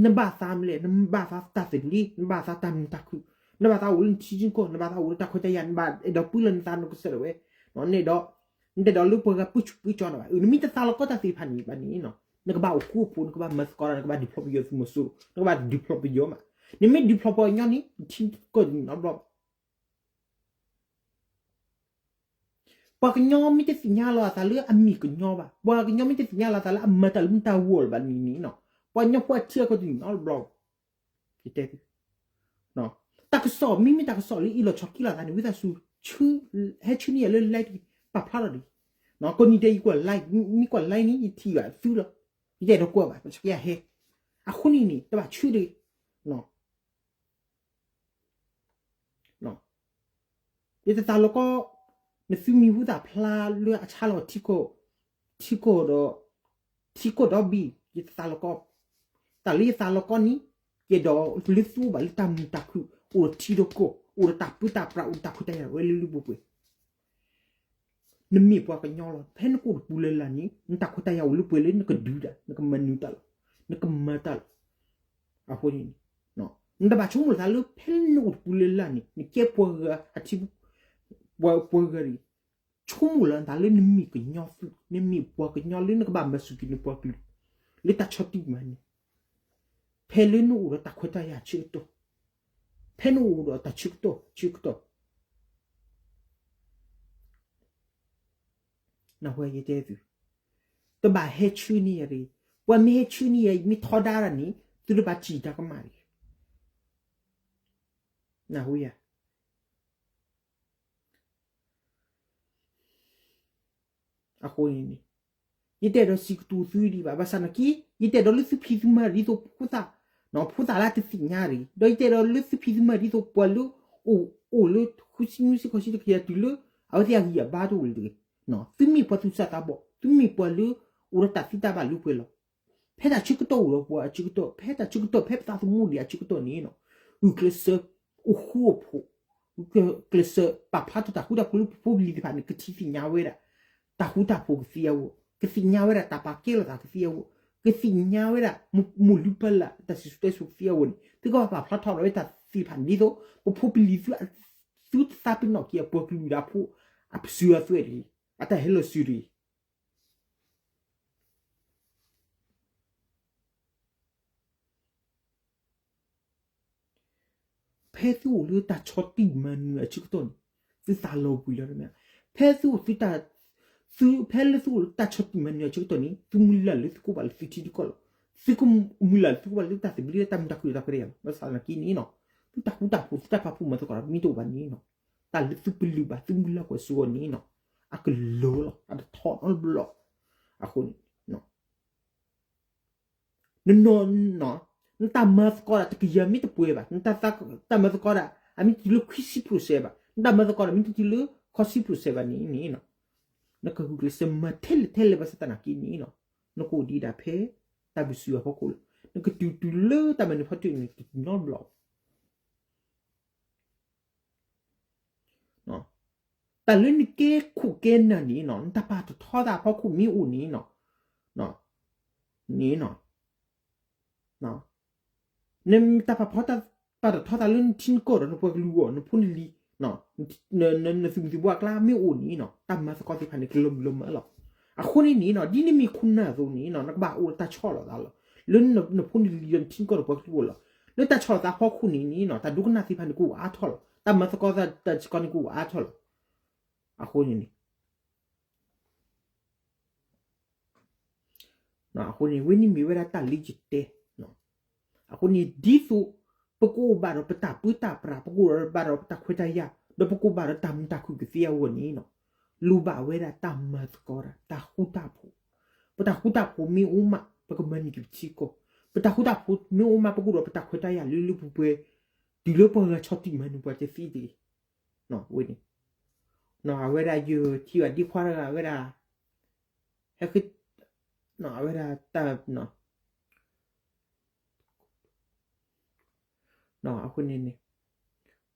နဘၣ်သးမနုၤလဲၣ်, နဘၣ်သးတၢ်သဘျ့, နဘၣ်သးတၢ်မုာ်တၢ်ခုၣ်, နဘၣ်သးအိၣ်လၢနထံကီၢ်, နဘၣ်သးအိၣ်လၢတၢ်ခွဲးတၢ်ယာ်, နဘၣ်အဲၣ်ဒိးပှ့ၤလီၤနသးနကစၢ်ဒၣ်ဝဲ, နအဲၣ်ဒိး, နတအဲၣ်ဒိးလၢပှၤဂၤပၢဆူၣ်ပၢကၠီနၤဘၣ်. နမ့ၢ်တသးလီၤကီတၢ်သ့ၣ်တဖၣ်န့ၣ်ဘၣ်န့ၣ်, နကဘၣ်အိၣ်ဃူအိၣ်ဖိး, နကဘၣ်မၤသကိးတၢ်, နကဘၣ်ဒုးဖျီပယီၤသုးမီၤစိရိၤ, နကဘၣ်ဒုးဖျီပယီၤမး. နမ့ၢ်ဒုးဖျီပှၤကညီန့ၣ် နထံကီၢ်တန့ၢ်နီတဘျီဘၣ်. ပှၤကညီမ့ၢ်တသ့ၣ်ညါလီၤအသးလၢအမ့ၢ်ကညီဘၣ်, ပှၤကညီမ့ၢ်တသ့ၣ်ညါလီၤအသးလၢအမၤတၢ်လၢမုၢ်တၢ်ဂီၤလၢၤဘၣ်န့ၣ်န့ၣ်, ပှၤကညီဖိအထံအကီၢ်တန့ၢ်နီတဘျီဘၣ်. ယတဲသု, တၢ်ကစီၣ်မ့မ့ၢ်တၢ်ကစီၣ်လၢအ့ၣ်လိာ်ဆိးက့လိာ်သးန့ၣ် ဝံသးစူၤ ဟဲဆှၢန့ၢ်ယၤလၢ line တဂ့ၤ, ပာ်ဖျါထီၣ်တဂ့ၤ. ကိးနံၤဒဲးယကွၢ် line, မ့ၢ်ကွၢ် line န့ၣ် ယထံၣ်ဘၣ်သုလီၤ. ယတအဲၣ်ဒိးကွၢ်ဘၣ်, ဘၣ်ဆၣ်ကယၤဟဲ, အဃိန့ၣ်န့ၣ် တဘၣ်ဆှၢတဂ့ၤ. ယတသးလီၤကီ, နသုမံၤဟူသၣ်ဖျါလၢအဆါလီၤထံကီၢ်, ထံကီၢ်ဒီး, ထံကီၢ်ဒီဘ့ၣ်, ယတသးလီၤကီ, တၢ်လၢယသးလီၤကီန့ၣ်, ယအဲၣ်ဒိးလၢသုအိၣ်ဘၣ်လၢတၢ်မုာ်တၢ်ခုၣ်, အိၣ်ဒီးထံဒီးကီၢ်, အိၣ်ဒီးတၢ်ပၢတၢ်ပြး, အိၣ်ဒီးတၢ်ခွဲးတၢ်ယာ်ဝဲလၢလၢပှဲၤပှဲၤ နမ့ၢ်ပှၤကညီလီၤ. ဖဲနကအိၣ်တပူၤလၢ်လၢ်န့ၣ် နတၢ်ခွဲးတၢ်ယာ်အိၣ်လၢပှဲၤလၢနကဒုးတၢ်, နကမၤနၢၤတၢ်လီၤ, နကမၤတၢ်လီၤ. အဃိန့ၣ်, နတဘၣ်ဆိကမိၣ်လီၤသးလၢ ဖဲနအိၣ်တပူၤလၢ်လၢ်န့ၣ် နကဲပှၤဂၤအထံ, ပှၤဂၤတဂ့ၤ. ဆိကမိၣ်လီၤသးလၢနမ့ၢ်ကညီသုး, နမ့ၢ်ပှၤကညီလၢနကဘၣ်မၤစူၢ်က့ၤနပှၤကလုာ် လၢတၢ်ဆီၣ်တံၢ်မၤနၢၤ, ဖဲလၢနအိၣ်ဒီးတၢ်ခွဲးတၢ်ယာ်ဆၢကတီၢ်, ဖဲနအိၣ်ဒီးတၢ်ဆၢကတီၢ်ဆၢကတီၢ် နဝဲယတဲသု, တဘၣ်ဟဲဆှၢန့ၢ်ယၤတဂ့ၤ. ပှၤမ့ၢ်ဟဲဆှၢန့ၢ်ယၤ ယမ့ၢ်ထီဒါတၢ်န့ၣ် သုတဘၣ်စံၣ်တၢ်ကမၣ်တဂ့ၤ. နဝဲယၤ အဃိန့ၣ်န့ၣ်, ယတအဲၣ်ဒိးစံးကတိၤသုဒံးဘၣ်. ဘၣ်ဆၣ်နာ်က့ ယတအဲၣ်ဒိးလၢသုဖံးသုမၤဒ်သိးဖိသၣ်, ဖိသၣ်လၢတသ့ၣ်ညါတဂ့ၤ. ဒီးယတအဲၣ်ဒိးလၢသုဖံးသုမၤဒ်သိးပှၤလၢ အိၣ်လၢဃုဆံနွံဆံဃိးဆံတကယၤတုၤလၢ အဝဲသ့ၣ်အဂံၢ်အဘါတအိၣ်လၢၤတဂ့ၤ. သုမ့ၢ်ပှၤသူၣ်စၢ်သးဘီၣ်, သုမ့ၢ်ပှၤလၢ အိၣ်ဒီးတၢ်သ့တၢ်ဘၣ်လၢပှဲၤလီၤ. ဖဲတၢ်ဆၢကတီၢ်အိၣ်ဒီးပှၤအဆၢကတီၢ်, ဖဲတၢ်ဆၢကတီၢ်, ဖဲပသးသမူဒံးအဆၢကတီၢ်န့ၣ်, ဂုာ်ကျဲးစၢးအိၣ်ဃူအိၣ်ဖိး, ဂုာ်ကျဲးစၢးပာ်ဖျါထီၣ်တၢ်ဃူတၢ်ဖိးလၢပဖိပလံၤသ့ၣ်တဖၣ်န့ၣ် ကထံၣ်သ့ၣ်ညါဝဲဒၣ် တၢ်ဃူတၢ်ဖိးကသ့အဂီၢ်, ကသ့ၣ်ညါဝဲဒၣ်တၢ်ပာ်ကဲလိာ်သးကသ့အဂီၢ်, ကသ့ၣ်ညါဝဲဒၣ် မိၢ်လုၢ်ပၢ်လၢ် တၢ်စံၣ်စိၤတဲစိၤကသ့အဂီၢ်န့ၣ် သုကဘၣ်ပာ်ဖျါထီၣ်ဒီးဝဲတၢ်သ့ၣ်တဖၣ်န့ၣ် ဒ်သိး ပဖိပလံၤသု သုတသးပ့ၤနီၣ်က့ၤအပှၤကလုာ်ဒၣ်ဖိ အပစုအသွဲၣ်တဂ့ၤ, အတၢ်ဟဲလီၤစုတဂ့ၤ. ဖဲသုအိၣ်လၢတၢ်ဆီၣ်တံၢ်မၤနၢၤအဆၢကတီၢ်န့ၣ် သုသးလီၤဘှံးလီၤ. ဖဲသုအိၣ်သုတၢ်, သု, ဖဲလၢသုအိၣ်လၢတၢ်ဆီၣ်တံၢ်မၤနၢၤအဆၢကတီၢ်န့ၣ် သုမုၢ်လၢ်လၢသုကအိၣ်ဘၣ်လၢသုထံသုကီၢ်လီၤ. သုကမုၢ်လၢ်လၢသုကအိၣ်ဘၣ်လၢတၢ်သဘျ့တၢ်မုာ်တၢ်ခုၣ်တၢ်ခွဲးတၢ်ယာ်လီၤ. ဘၣ်ဆၣ်သနာ်က့န့ၣ်, သုတၢ်ဃူတၢ်ဖိး သုတၢ်ပာ်ဖှိၣ်မၤသကိးတၢ်မ့ၢ်တအိၣ်ဘၣ်န့ၣ်, တၢ်လၢသုပလုၢ်ဘၣ် သုမုၢ်လၢ်ကွၢ်စိအီၤန့ၣ်, အကလီၤလီၤ အတထီၣ်နီတဘျီ. အဃိန့ၣ် နနီၢ်နီၢ်, နတၢ်မၤသကိးဒၣ်တကယၤမ့ၢ်တပှဲၤဘၣ်, နတၢ်မၤသကိးဒၣ် အမ့ၢ်တတုၤလၢခွံဆံ percent ဘၣ်, နတၢ်မၤသကိးဒၣ်မ့ၢ်တတုၤလၢ ဃိးဆံ percent ဘၣ်န့ၣ်န့ၣ်, နကဂုာ်ကျဲးစၢးမၤထဲလဲၣ်ထဲလဲၣ်ဘၣ်ဆၣ်သနာ်က့န့ၣ်, နကအိၣ်ဒံးဒၣ်ဖဲ တၢ်ပစုအဖီခိၣ်လီၤ. နကတုၤတုၤလၢတၢ်မၤနၢၤဖီတၢၣ်န့ၣ် တနီတဘျီ တၢ်လၢနကဲခိၣ်ကဲနၢ်န့ၣ်နီၤ, နတၢ်ပာ်တထီသးအဖီခိၣ်မ့ၢ်အိၣ်န့ၣ်နီၤ, န့ၣ်နီၤ, နတၢ်ပာ်ဖီ ပာ်တထီသးလၢနထံနကီၢ်ဒီးနပှၤကလုာ်အဂီၢ်, နဖိနလံၤ, နသုးမုၢ်သံၣ်ဘိအကျါမ့ၢ်အိၣ်န့ၣ်နီၤ, တၢ်မၤသကိးသ့ၣ်တဖၣ်န့ၣ် ကလီၤမုၢ်လီၤမၢ်လီၤ. အဃိန့ၣ်န့ၣ်နီၤ, ဒ်နမ့ၢ်ခိၣ်နၢ်အသိးန့ၣ်နီၤ, နကဘၣ်အိၣ်တၢ်ဆီၣ်လီၤသးလီၤ, လၢနဖိနလံၤဒီးနထံနကီၢ်ဒီးပှၤကလုာ်အဂီၢ်လီၤ. လၢတၢ်ဆီၣ်လီၤသးအဖီခိၣ်န့ၣ်န့ၣ်နီၤ, တၢ်ဒိကနၣ်သ့ၣ်တဖၣ်န့ၣ်ကအိၣ်အါထီၣ်လီၤ, တၢ်မၤသကိးသးတၢ်စ့ၢ်ကီးန့ၣ်ကအိၣ်အါထီၣ်လီၤ. အဃိန့ၣ်န့ၣ် အဃိန့ၣ် ဝဲန့ၣ်မ့ၢ်ဝဲဒၣ်တၢ်လၢယတဲ, အဃိန့ၣ် ဒ်သိး ပကအိၣ်ဘၣ်ဒီးပတၢ်ပၢတၢ်ပြး, ပကအိၣ်ဘၣ်ဒီးပတၢ်ခွဲးတၢ်ယာ်, ဒီးပကအိၣ်ဘၣ်ဒီးတၢ်မုာ်တၢ်ခုၣ်ကသ့အဂီၢ်န့ၣ်နီၤ, လိၣ်ဘၣ်ဝဲဒၣ်တၢ်မၤသကိးတၢ်, တၢ်ဃူတၢ်ဖိး, ပတၢ်ဃူတၢ်ဖိးမ့ၢ်အိၣ်မး ပကမၤန့ၢ်က့ၤပထံကီၢ်, ပတၢ်ဃူတၢ်ဖိးမ့ၢ်အိၣ်မး ပကအိၣ်ဒီးပတၢ်ခွဲးတၢ်ယာ်လၢလၢပှဲၤပှဲၤ, တုၤလၢပှၤဂၤဆီၣ်တံၢ်မၤနၢၤပှၤတသ့တဂ့ၤ, ဝဲန့ၣ် အဝဲဒၣ်ယထံၣ်ဘၣ်ဒ့ခွါတဂၤ အဝဲဒၣ် ဟဲဃ့ အဝဲဒၣ်တၢ် အဃိန့ၣ်န့ၣ်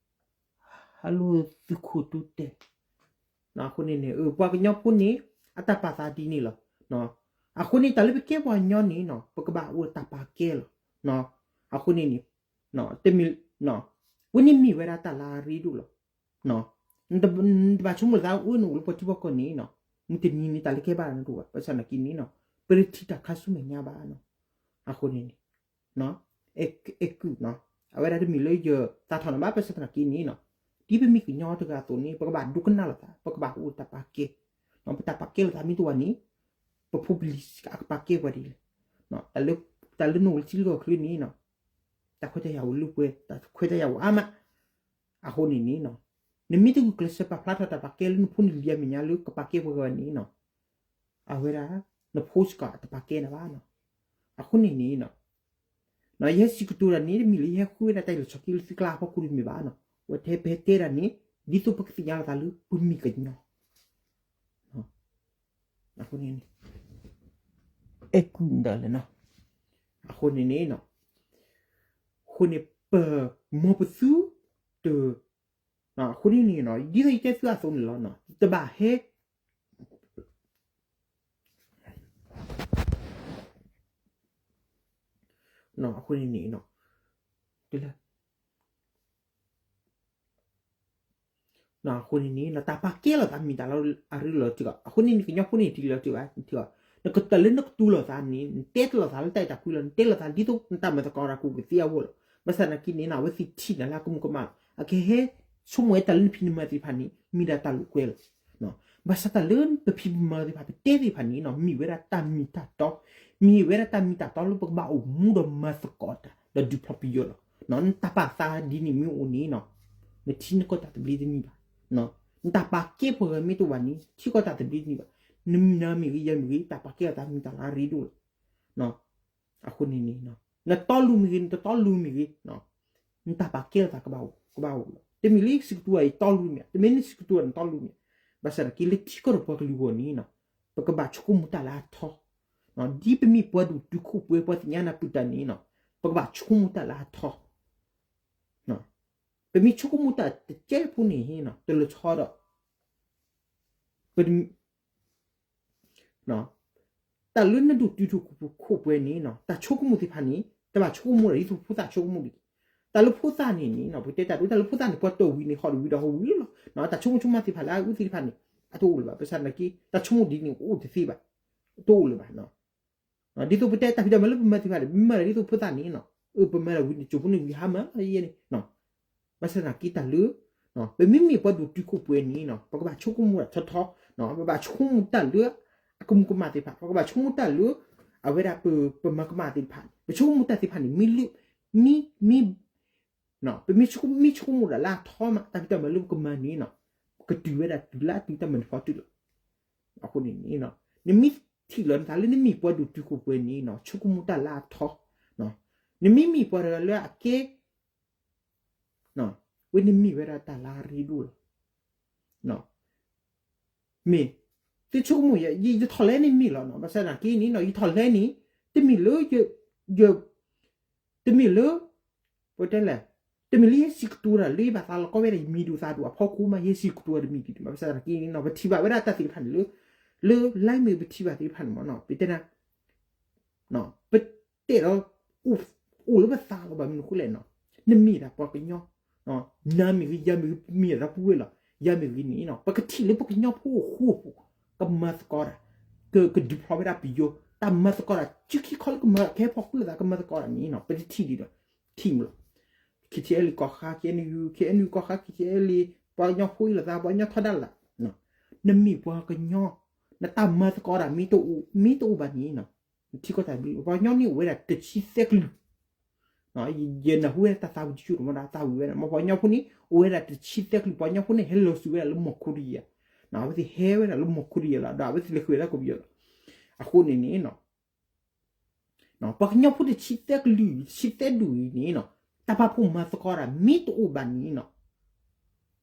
ဟဲလိာ်သုးခိၣ်တူၢ်တဲာ်, အဃိန့ၣ်န့ၣ် ပှၤကညီဖိန့ၣ် အတၢ်ပာ်သးဒ်န့ၣ်လီၤ. အဃိန့ၣ် တၢ်လၢပကဲပှၤကညီန့ၣ်နီၤ ပကဘၣ်အိၣ်တၢ်ပာ်ကဲလီၤ. အဃိန့ၣ်န့ၣ် တမ့ၢ် ဝဲန့ၣ်မ့ၢ်ဝဲဒၣ်တၢ်လၢအရ့ဒိၣ်လီၤ. နတဘၣ်ဆိကမိၣ်လၢသးအိၣ်နအိၣ်လၢပှၤထံပှၤကီၢ်န့ၣ်နီၤ, မုၢ်တနံၤန့ၣ် တၢ်လၢကဲဘၣ်နတအိၣ်ဘၣ်, ဘၣ်ဆၣ်သနာ်က့န့ၣ်နီၤ, ပတထံၣ်တၢ်ခါဆူမဲာ်ညါဘၣ်နီၤ. အဃိန့ၣ်န့ၣ် အဲၣ်ကုၢ်နီၤ, အဝဲဒၣ်တမ့ၢ်လၢယသးထီၣ်နၤဘၣ်, ဘၣ်ဆၣ်သနာ်က့န့ၣ်နီၤ, ဒ်ပမ့ၢ်ကညီတဂၤအသိးန့ၣ် ပကဘၣ်ဒိကနၣ်လိာ်သး, ပကဘၣ်အိၣ်တၢ်ပာ်ကဲ, ပတၢ်ပာ်ကဲလိာ်သးမ့ၢ်တအိၣ်ဘၣ်န့ၣ် ပဖိပလံၤအကပာ်ကဲပှၤဒ်လဲၣ်. တၢ်လၢ တၢ်လၢနအိၣ်လၢထံလီၢ်ချၢန့ၣ်နီၤ, တၢ်ခွဲးတၢ်ယာ်အိၣ်လၢပှဲၤ, တၢ်ခွဲးတၢ်ယာ်အိၣ်အါမး. အဃိန့ၣ်န့ၣ်နီၤ, နမ့ၢ်တဂုာ်ကျဲးစၢးပာ်ဖျါထီၣ်တၢ်ပာ်ကဲလၢနဖိနလံၤအမဲာ်ညါလၢကပာ်ကဲပှၤဂၤန့ၣ်နီၤ, အဝဲဒၣ် နဖိစ့ၢ်ကီးအတပာ်ကဲနၤဘၣ်နီၤ. အဃိန့ၣ်န့ၣ်နီၤ, ယဟဲစံးကတိၤတၢ်န့ၣ် တမ့ၢ်လၢယဟဲဃုဝဲဒၣ်တၢ်အ့ၣ်လိာ်ဆိးက့လၢသုကျါအဖီခိၣ်တမ့ၢ်ဘၣ်နီၤ, ဝဲထဲပဟဲတဲတၢ်န့ၣ် ဒ်သိးပကသ့ၣ်ညါလိာ်သးလၢပမ့ၢ်ကညီ အဃိန့ၣ်န့ၣ် အဲၣ်ကုၢ်ဒၣ်လဲာ်နီၤ, အဃိန့ၣ်န့ၣ်နီၤ, အဃိန့ၣ် ပ မ်ပသုတ အဃိန့ၣ်န့ၣ်နီၤ, ဒ်သိးယတဲသုအသိးန့ၣ်လီၤ, တဘၣ်ဟဲ အဃိန့ၣ်န့ၣ်နီၤ, အဃိန့ၣ်န့ၣ်နီၤ, တၢ်ပာ်ကဲလိာ်သးမ့ၢ်တၢ်လၢအရ့ဒိၣ်လီၤ, အဃိန့ၣ်န့ၣ် ကညီဖိန့ၣ်တလီၤတံၢ်ဘၣ်, တၢ်လၢနကတိၤလိာ်သးန့ၣ် နတဲတလိာ်သးလၢတၢ်အဲၣ်တၢ်ကွံလီၤ, နတဲလိာ်သးဒ်သိးနတၢ်မၤသကိးတၢ်ကအိၣ်ကသ့အဂီၢ်လီၤ. ဘၣ်ဆၣ်သနာ်က့န့ၣ်နီၤ, အဝဲသ့ၣ်ထံၣ်နၤလၢအကမူၤကမၣ်လီၤ, အကဟဲဆိကမိၣ်ဝဲတၢ်လၢနဖံးနမၤသ့ၣ်တဖၣ်န့ၣ် မ့ၢ်ဒၣ်တၢ်လိာ်ကွဲလီၤ. ဘၣ်ဆၣ်တၢ်လၢပဖံးပမၤသ့ၣ်တဖၣ် ပတဲသ့ၣ်တဖၣ်န့ၣ်နီၤ, မ့ၢ်ဝဲဒၣ်တၢ်မ့ၢ်တၢ်တီ, မ့ၢ်ဝဲဒၣ်တၢ်မ့ၢ်တၢ်တီလၢပကဘၣ်အိၣ်မူဒီးမၤသကိးတၢ်ဒီးဒုးဖျီပယီၤလီၤ. နတၢ်ပာ်သးဒ်န့ၣ်မ့ၢ်အိၣ်န့ၣ်နီၤ, နထံနကီၢ်တၢ်သဘျ့တန့ၢ်ဘၣ်. နတၢ်ပာ်ကဲပှၤဂၤမ့ၢ်တအိၣ်ဘၣ်န့ၣ် ထံကီၢ်တၢ်သဘျ့တန့ၢ်ဘၣ်. နမ့ၢ်နၤမ့ၢ်ဂ့ၤ ယၤမ့ၢ်ဂ့ၤ တၢ်ပာ်ကဲလိာ်သးမ့ၢ်တၢ်လၢအရ့ဒိၣ်လီၤ. အဃိန့ၣ်န့ၣ် နတီလူမ့ၢ်ဂ့ၤ နတတီလူမ့ၢ်ဂ့ၤ, နတၢ်ပာ်ကဲလိာ်သးကဘၣ်အိၣ် ကဘၣ်အိၣ်လီၤ. တမ့ၢ်လၢယစံးကတိၤအံၤတီလူမ့ၢ်, တမ့ၢ်လၢစံးကတိၤအံၤနတီလူမ့ၢ်, ဘၣ်ဆၣ်သနာ်က့လၢထံကီၢ်ဒီးပှၤကလုာ်အဂီၢ်န့ၣ်နီၤ, ပကဘၣ်ဆိကမိၣ်တၢ်လၢအထီ, ဒ်ပမ့ၢ်ပှၤဒိၣ်တုာ်ခိၣ်ပှဲၤ ပှၤသ့ၣ်ညါနၢ်ပၢၢ်တၢ်န့ၣ်နီၤ, ပကဘၣ်ဆိကမိၣ်တၢ်လၢအထီ. ပမ့ၢ်ဆိကမိၣ်တၢ်တကဲဖိန့ၣ်နီၤ တလီၤဆီဒီး တၢ်လၢနဒိၣ်တုာ်ခိၣ်ပှဲၤန့ၣ်နီၤ, တၢ်ဆိကမိၣ်သ့ၣ်တဖၣ်န့ၣ် တဘၣ်ဆိကမိၣ်ဒ်သိးဖိသၣ်ဆိကမိၣ်ဒ်အံၤ. တၢ်လၢဖိသၣ်န့ၣ်န့ၣ်နီၤ ပတဲတၢ်ဒ် တၢ်လၢဖိသၣ်န့ၣ် ပှၤတီၢ်ဝံၤန့ၣ် ဟီၣ်တဝံၤဒီးဟီၣ်ဝံၤလီၤ. တၢ်ဆိကမိၣ်ဆိကမးသ့ၣ်တဖၣ်လၢအအုၣ်သ့ၣ်တဖၣ်န့ၣ် အတအိၣ်လၢၤဘၣ်. ဘၣ်ဆၣ်သနာ်က့ တၢ်ဆိကမိၣ်ဒ်န့ၣ် အိၣ်တသ့ဘၣ်, တအိၣ်လၢၤဘၣ်. ဒ်သိးပတဲတၢ်ဖံးတၢ်မၤလၢပမၤသ့ၣ်တဖၣ်န့ၣ် ပမၤဒ်သိးဖိသၣ်န့ၣ်နီၤ, အၢ ပမၤဒၣ်ဝံၤန့ၣ် ကၠိဖိန့ၣ်ဝံၤဟါမၢ်ယဲန့ၣ်. ဘၣ်ဆၣ်သနာ်က့တၢ်လၢ ပမ့မ့ၢ်ပှၤဒိၣ်တုာ်ခိၣ်ပှဲၤန့ၣ်နီၤ ပကဘၣ်ဆိကမိၣ်တၢ်ထီထီ, ပဘၣ်ဆိကမိၣ်တၢ်လၢ အကမူၤကမၣ်သ့ၣ်တဖၣ်, ပကဘၣ်ဆိကမိၣ်တၢ်လၢ အဝဲဒၣ်ပမၤကမၣ်သ့ၣ်တဖၣ်န့ၣ်, ပဆိကမိၣ်တၢ်သ့ၣ်တဖၣ်န့ၣ် မ့ၢ်လၢ မ့ၢ် ပမ့ၢ်ဆိကမိၣ်ဒၣ်လၢအထီမး တၢ်ဖံးတၢ်မၤလၢပကမၤန့ၣ်နီၤ, ကတုၤဝဲဒၣ်တုၤလၢအတုၤတၢ်မၤနၢၤဖီတၢၣ်လီၤ. အဃိန့ၣ်န့ၣ် နမ့ၢ် ထံၣ်လီၤနသးလၢနမ့ၢ်ပှၤဒိၣ်တုာ်ခိၣ်ပှဲၤန့ၣ်နီၤ ဆိကမိၣ်တၢ်လၢအထီ, နမ့မ့ၢ်ပှၤတဂၤလၢအကဲ ဝဲန့ၣ်မ့ၢ်ဝဲဒၣ်တၢ်လၢအရ့ဒိၣ်လီၤ. မ့ၢ် သုဆိကမိၣ် ယထီၣ်လဲန့ၣ်မ့ၢ်လီၤနီၤ, ဘၣ်ဆၣ်သနာ်က့န့ၣ်နီၤ ယထီၣ်လဲန့ၣ် တမ့ၢ်လၢ တမ့ၢ်လၢ ပတဲလဲၣ်, တမ့ၢ်လၢယဟဲစံးကတိၤတၢ်လၢယဘၣ်သးလီၤကီဝဲဒၣ်ယမံၤဒိၣ်သးဒိၣ်အဖီခိၣ်မး ယဟဲစံးကတိၤတမံၤဒ်န့ၣ် ဘၣ်ဆၣ်သနာ်က့န့ၣ်နီၤ ပထံၣ်ဘၣ်ဝဲဒၣ်တၢ်သ့ၣ်တဖၣ်န့ၣ်လၢ လၢ line မ့ၢ် ပထံၣ်ဘၣ်သ့ၣ်တဖၣ်န့ၣ်မ့ၢ်နီၤ ပတဲနၤ ပတဲဒီး အိၣ်လၢပသးလီၤ ဘၣ်မနုၤဃိလဲၣ်နီၤ, နမ့ၢ်ဒၣ်ပှၤကညီ, နၤမ့ၢ်ဂ့ၤ ယၤမ့ၢ်ဂ့ၤ မ့ၢ်ဒၣ်ပှၤဝဲလီၤ ယၤမ့ၢ်ဂ့ၤန့ၣ်နီၤ ပကထံၣ်လၢပှၤကညီဖိအိၣ်ဃူအိၣ်ဖိး ကမၤသကိးတၢ်, က ကဒုးဖျိဝဲဒၣ်ပယီၤ တၢ်မၤသကိးတၢ် စုခံခီလၢကမၤကဟဲဖီၣ်ဃုာ်လိာ်သး ကမၤသကိးတၢ်န့ၣ်နီၤ ပတထံၣ်ဒံးဒီး ထံၣ်မးလီၤ. KTLA ကီၢ်ဃါ KNU, KNU ကီၢ်ဃါ KTLA ပှၤကညီဖိအံၤလိာ်သး ပှၤကညီထီဒါလိာ်သး, နမ့ၢ်ပှၤကညီ, နတၢ်မၤသကိးတၢ်မ့ၢ်တအိၣ် မ့ၢ်တအိၣ်ဘၣ်န့ၣ်နီၤ ထံကီၢ်တၢ်ဘျုး ပှၤကညီန့ၣ်အိၣ်ဝဲဒၣ်တဆံသၢကလုာ် ယနၢ်ဟူဝဲဒၣ်တၢ်သးဝံၣ်တဆူၣ်တမီၤဒီးသးဝံၣ်ဝဲဒၣ် မ့ၢ်ပှၤကညီဖိန့ၣ် အိၣ်ဝဲဒၣ်တဆံသၢကလုာ် ပှၤကညီဖိန့ၣ် ဟဲလီၤစူၤဝဲဒၣ်လၢမီၢ်ခိရံယါ, အဝဲသ့ၣ်ဟဲဝဲဒၣ်လၢမီၢ်ခိရံယါလီၤ ဒီးအဝဲသ့ၣ်လဲၤဃုာ်ဝဲဒၣ်ကီၢ်ပယီၤလီၤ. အဃိန့ၣ်န့ၣ် ပှၤကညီဖိတဆံသၢကလုာ် တဆံသၢဒူၣ်အံၤန့ၣ်နီၤ တၢ်ပာ်ဖှိၣ်မၤသကိးတၢ်မ့ၢ်တအိၣ်ဘၣ်န့ၣ်နီၤ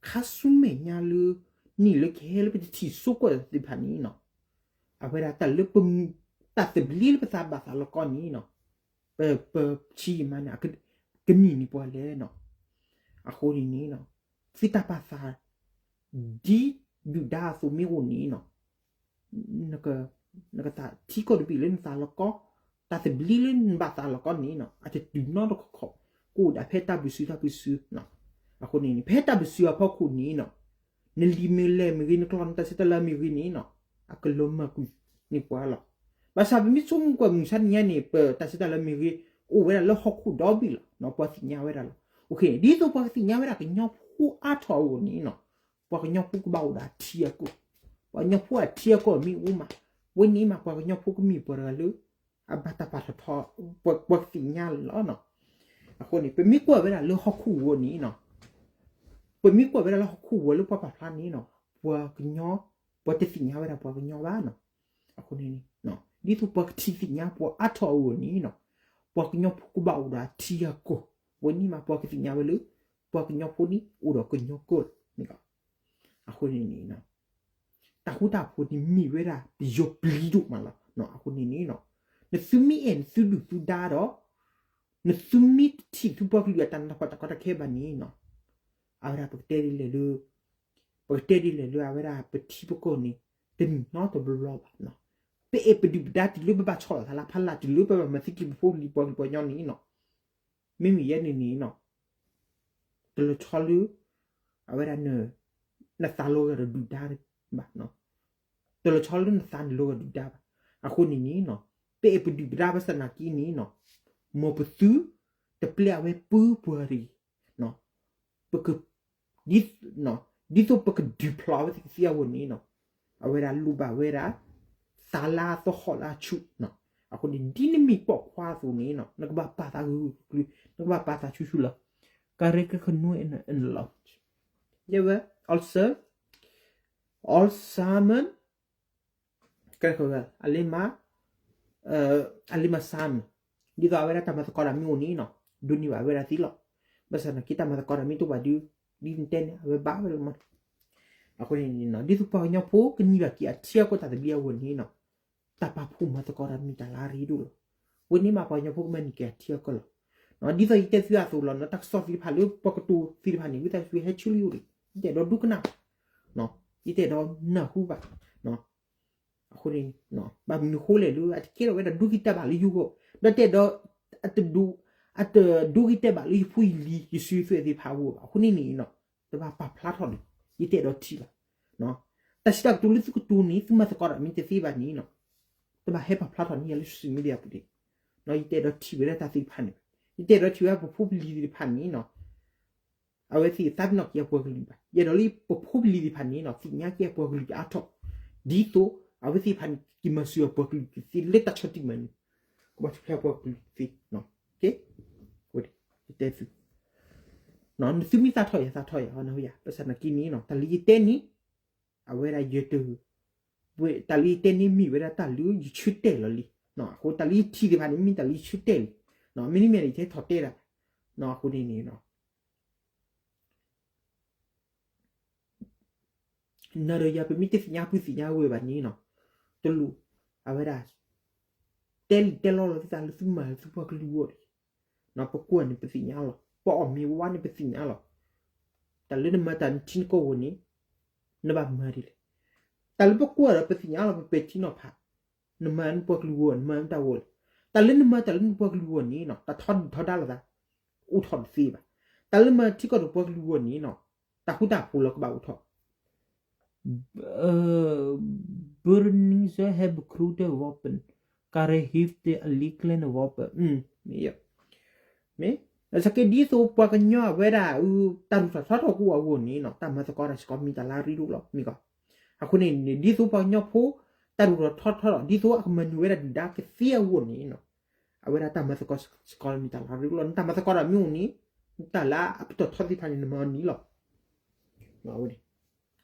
ခါဆူမဲာ်ညါလၢ နံၣ်လၢကဟဲလၢပတထံၣ်စိကီၢ်သ့ၣ်တဖၣ်န့ၣ်နီၤ အဝဲဒၣ်တၢ်လၢပ တၢ်သဘျ့လၢပသးဘၣ်သးလီၤကီန့ၣ်နီၤ ပ ပဆံးယံာ်မးန့ၣ် ကမံၤန့ၢ်ပှၤလဲၣ်နီၤ. အဃိန့ၣ်န့ၣ် သုတၢ်ပာ်သး ဒ်ဒုၣ်ဒါအသိးမ့ၢ်အိၣ်န့ၣ်နီၤ နက နကသးထံကီၢ်တဘ့ၣ်လၢနသးလီၤကီ, တၢ်သဘျ့လၢနဘၣ်သးလီၤကီန့ၣ်နီၤ အတတုၤနီတခီခီ, ကအိၣ်ဒၣ်ဖဲတၢ်ပၢၢ်ဆၢတၢ်ပၢၢ်ဆၢနီၤ. အဃိန့ၣ်န့ၣ် ဖဲတၢ်ပၢၢ်ဆၢအဖီခိၣ်န့ၣ်နီၤ နလံာ်မ့ၢ်လဲၢ်မ့ၢ်ဂ့ၤ နကျီၢ်နတၢ်ဆဲးတၢ်လၤမ့ၢ်ဂ့ၤန့ၣ်နီၤ အကလီၤမၢ်ကွံာ်န့ၢ်ပှၤလီၤ. ဘၣ်ဆၣ်ပမ့ၢ်ဆိကမိၣ်ကွၢ်မုၢ်ဆါတနံၤညါန့ၣ် ပတၢ်ဆဲးတၢ်လၤမ့ၢ်ဂ့ၤ အိၣ်ဝဲဒၣ်လၢဟီၣ်ခိၣ်ဒီဘ့ၣ်လီၤ. ပှၤသ့ၣ်ညါဝဲဒၣ်လီၤ. ဒ်သိးပှၤကသ့ၣ်ညါဝဲဒၣ် ကညီဖိအါထီၣ်အဂီၢ်န့ၣ်နီၤ ပှၤကညီဖိကဘၣ်အိၣ်ဒီးအထံအကီၢ်, ပှၤကညီဖိအထံအကီၢ်မ့ၢ်အိၣ်မး, ဝဲန့ၣ်မး ပှၤကညီဖိကမ့ၢ်ပှၤတဂၤလၢ အဘၣ်တၢ်ပာ်ထီၣ်ထီ, ပှၤကသ့ၣ်ညါလီၤ. အဃိန့ၣ် ပမ့ၢ်ကွၢ်ဝဲဒၣ်လၢဟီၣ်ခိၣ်ဂီၤန့ၣ်နီၤ ပမ့ၢ်ကွၢ်ဝဲဒၣ်လၢဟီၣ်ခိၣ်ဂီၤလၢပှၤပာ်ဖျါန့ၣ်နီၤ ပှၤကညီ, ပှၤတသ့ၣ်ညါဝဲဒၣ်ပှၤကညီဘၣ်နီၤ. အဃိန့ၣ် ဒ်သိးပှၤကထံၣ်သ့ၣ်ညါပှၤအါထီၣ်အဂီၢ်န့ၣ်နီၤ ပှၤကညီဖိကဘၣ်အိၣ်ဒီးအထံအကီၢ်, ဝဲန့ၣ်မး ပှၤကသ့ၣ်ညါဝဲလၢ ပှၤကညီဖိန့ၣ် အိၣ်ဒီးကညီကီၢ်လီၤ. အဃိန့ၣ်န့ၣ် တၢ်ဃူတၢ်ဖိးန့ၣ်မ့ၢ်ဝဲဒၣ်ပယီၤပျံၤဒိၣ်မးလီၤ. အဃိန့ၣ်န့ၣ် နသုမ့ၢ်အဲၣ်နသုဒုၣ်သုဒါဒီး နသုမ့ၢ်တထံၣ်သုပှၤကလုာ်အတၢ်နးတၢ်ဖှီၣ်တၢ်ကီတၢ်ခဲဘၣ်န့ၣ်နီၤ အဝဲဒၣ်ပကတဲဒ်လဲၣ်လၢ ပကတဲဒ်လဲၣ်လၢအဝဲဒၣ်ပထံပကီၢ်န့ၣ် တမံၤနီတဘျီဘၣ်နီၤ. ပအဲၣ်ပဒုၣ်ပဒါတုၤလၢပဘၣ်ဆီၣ်လီၤသးလၢဖးလၢ် တုၤလၢပဘၣ်မၤသံက့ၤပဖိပလံၤပှၤကလုာ်ပှၤကညီန့ၣ်နီၤ မ့မ့ၢ်ယဲန့ၣ်န့ၣ်နီၤ တလီၤဆီလၢ အဝဲဒၣ် နသးလီၤဂာ်ဒီးဒုၣ်ဒါဘၣ်, တလီၤဆီလၢနသးန့ၣ်လီၤဂာ်ဒုၣ်ဒါဘၣ်. အဃိန့ၣ်န့ၣ်နီၤ ပအဲၣ်ပဒုၣ်ပဒါဘၣ်ဆၣ်သနာ်က့န့ၣ်နီၤ မ်ပသု တပျဲအဝဲပုၢ်ပှၤတဂ့ၤ ပက ဒ် ဒ်သိးပကဒုးဖျိးဝဲသ့ၣ်ကသ့အဂီၢ်န့ၣ်နီၤ အဝဲဒၣ်လိၣ်ဘၣ်ဝဲဒၣ် သးလၢအသဟီၣ်လၢအဆူၣ်နီၤ. အဃိန့ၣ် ဒ်နမ့ၢ်ပိာ်ခွါအသိးန့ၣ်နီၤ နကဘၣ်ပာ်သးဂုာ်ဂုာ်ကျုာ်ကျုာ် နကဘၣ်ပာ်သးဆူၣ်ဆူၣ်လီၤ. ကရဲကခနွဲ and, and a lot. ယဲဝဲ also, also, ကဲ အလ့မး အလ့မး Sam ဒ်သိးအဝဲဒၣ်တၢ်မၤသကိးတၢ်မ့ၢ်အိၣ်န့ၣ်နီၤ ဒိးန့ၢ်ဘၣ်ဝဲဒၣ်သ့လီၤ. ဘၣ်ဆၣ်သနာ်က့တၢ်မၤသကိးတၢ်မ့ၢ်တအိၣ်ဘၣ်ဒီး ဒ်နတဲန့ၣ် အဝဲဘၣ်ဝဲလီၤမး. အဃိန့ၣ် ဒ်သိးပှၤကညီဖိကန့ၢ်ဘၣ်က့ၤအထံအကီၢ်တၢ်သဘျ့အဂီၢ်န့ၣ်နီၤ တၢ်ပာ်ဖှိၣ်မၤသကိးတၢ်မ့ၢ်တၢ်လၢအရ့ဒိၣ်လီၤ. ဝဲန့ၣ်မးပှၤကညီဖိကမၤန့ၢ်က့ၤအထံအကီၢ်လီၤ. ဒ်သိးယတဲသုအသိးလီၤနီၤ တၢ်ကစီၣ်သ့ၣ်တဖၣ်လၢပှၤကတိၤသ့ၣ်တဖၣ်န့ၣ် ဝံသးစူၤဟဲဆူလံအိၣ်ဒံး ယတအဲၣ်ဒိးဒိကနၣ်ဘၣ် ယတအဲၣ်ဒိးနၢ်ဟူဘၣ်. အဃိန့ၣ် ဘၣ်မနုၤဃိလဲၣ်လၢ အတကဲထီၣ်ဝဲဒၣ်ဒိဂ့ၤတဲာ်ဘၣ်လၢယဂီၢ် ဒီးတအဲၣ်ဒိး အတဒိ အတဒိဂ့ၤတဲာ်ဘၣ်လၢယဖိယလံၤ ယစုယသွဲၣ်သ့ၣ်တဖၣ်အဂီၢ်ဘၣ်. အဃိန့ၣ်န့ၣ်နီၤ တဘၣ်ပာ်ဖျါထီၣ်န့ၣ် ယတအဲၣ်ဒိးထံၣ်ဘၣ်. တၢ်စံးတၢ်ကတိၤလၢသုကတိၤန့ၣ် သုမၤသကိးတၢ်မ့ၢ်တသ့ဘၣ်န့ၣ်နီၤ တဘၣ်ဟဲပာ်ဖျါထီၣ်န့ၢ်ယၤလၢ social media ပူၤန့ၣ် ယတအဲၣ်ဒိးထံၣ်ဝဲဒၣ်တၢ်သ့ၣ်တဖၣ်န့ၣ်ဘၣ်. ယတအဲၣ်ဒိးထံၣ်ဝဲဒၣ်ပဖိပလံၤသ့ၣ်တဖၣ်န့ၣ်နီၤ အဝဲသ့ၣ်သးပ့ၤနီၣ်က့ၤအပှၤကလုာ်ဘၣ်. ယအဲၣ်ဒိးလၢပဖိပလံၤသ့ၣ်တဖၣ်န့ၣ်နီၤ သ့ၣ်ညါက့ၤအပှၤကလုာ်ကအါထီၣ် ဒ်သိးအဝဲသ့ၣ်တဖၣ်န့ၣ် က့ၤမၤစၢၤအပှၤကလုာ်ကသ့လၢတၢ်ဆီၣ်တံၢ်မၤနၢၤ ကဘၣ်ထူၣ်ဖျဲးအပှၤကလုာ်ကသ့ ယတဲသု နသုမ့ၢ်သးထီၣ်ယၤ သးထီၣ်ယၤ ဘၣ်ဆၣ်သနာ်က့န့ၣ်နီၤ တၢ်လၢယတဲန့ၣ် အဝဲဒၣ်ယတ တၢ်လၢယတဲန့ၣ်မ့ၢ်ဝဲဒၣ်တၢ်လၢယဆၢတဲာ်လီၤလံ, အဃိတၢ်လၢယထံၣ်သ့ၣ်တဖၣ်န့ၣ် မ့ၢ်တၢ်လၢယဆၢတဲာ်လံ, မ့တမ့ၢ်န့ၣ် ယကဟဲထီၣ်တဲဒၣ်, အဃိန့ၣ်န့ၣ် နၤဒီးယၤ ပမ့ၢ်တသ့ၣ်ညါပုၢ်သ့ၣ်ညါဝဲၢ်ဘၣ်န့ၣ်နီၤ, တလိၣ် အဝဲဒၣ် တဲလံာ်တဲလီလီၤသုသးလၢသုမၤလၢသုပှၤကလုာ်အဂီၢ်န့ၣ်, ပကွၢ်န့ၣ်ပသ့ၣ်ညါလီၤ, ပအီၣ်မ့ၤဝါန့ၣ်ပသ့ၣ်ညါလီၤ, တၢ်လၢနမၤတၢ်နထံနကီၢ်အဂီၢ်န့ၣ် နဘၣ်မၤဒ်လဲၣ်, တၢ်လၢပကွၢ်ဒီးပသ့ၣ်ညါလီၤ ပပဲာ်ထံနီၤဖး, နမၤနပှၤကလုာ်အဂီၢ် နမၤနတၢ်အဂီၢ်လီၤ, တၢ်လၢနမၤတၢ်လၢနပှၤကလုာ်အဂီၢ်န့ၣ်နီၤ တၢ်ထီဒုၣ်ထီဒါလိာ်သး အိၣ်ထီၣ်တသ့ဘၣ်, တၢ်လၢမၤထံကီၢ်ဒီးပှၤကလုာ်အဂီၢ်န့ၣ်နီၤ တၢ်ဃူတၢ်ဖိးလီၤကဘၣ်အိၣ်ထီၣ် Burmese hebben grote wapen, Karen heeft alleen kleine wapen, မ့ၢ် မ့ၢ် စက့ဒ်သိးပှၤကညီအဝဲဒၣ် တၢ်ရူၢ်ထီၣ်ထီထီၣ်ကအိၣ်အဂီၢ်န့ၣ်နီၤ တၢ်မၤသကိးတၢ်စ့ၢ်ကီးမ့ၢ်တၢ်လၢအရ့ဒိၣ်လီၤ မ့ၢ်ကီး, အဃိန့ၣ်န့ၣ် ဒ်သိးပှၤကညီဖိ တၢ်ရူၢ်ထီၣ်ထီထီၣ် ဒ်သိးအကမၤနၢၤဝဲဒၣ်ဒုၣ်ဒါကသ့အဂီၢ်န့ၣ်နီၤ အဝဲဒၣ်တၢ်မၤသကိးစ့ၢ်ကီးမ့ၢ်တၢ်လၢအရ့ဒိၣ်လီၤ, နတၢ်မၤသကိးတၢ်မ့ၢ်အိၣ်န့ၣ် နတၢ်လၢအပတီၢ်ထီသ့ၣ်တဖၣ်န့ၣ် နမၤအီၤန့ၣ်လီၤ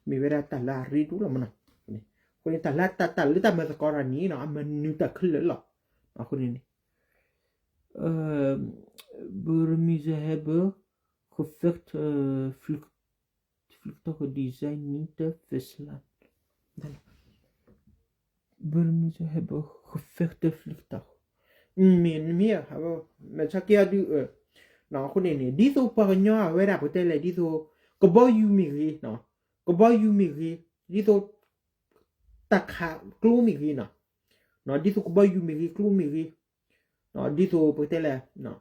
မ့ၢ်ဝဲဒၣ်တၢ်လၢအရ့ဒိၣ်လီၤမနီၤ, အဃိန့ၣ် တၢ်လၢတၢ်လၢတၢ်မၤသကိးတၢ်န့ၣ်နီၤ အမၤနၢၤတၢ်ခဲလၢာ်လီၤ, အဃိန့ၣ်န့ၣ် Burmese hebben gevecht vliegtuigen die zijn niet te verslaan. Burmese hebben gevecht vliegtuig. မ့ၢ် မ့ၢ် မ့ၢ်ဆၢက့ၤအဒုး အဃိန့ၣ်န့ၣ် ဒ်သိးပှၤကညီအဝဲဒၣ် ပတဲလဲၣ် ဒ်သိး ကဘီယူၤမ့ၢ်ဂ့ၤ, ကဘီယူၤမ့ၢ်ဂ့ၤ, ဒ်သိး တၢ်ခးကျိမ့ၢ်ဂ့ၤနီၤ, ဒ်သိးကဘီယူၤမ့ၢ်ဂ့ၤ ကျိမ့ၢ်ဂ့ၤ, ဒ်သိးပတဲလဲၣ်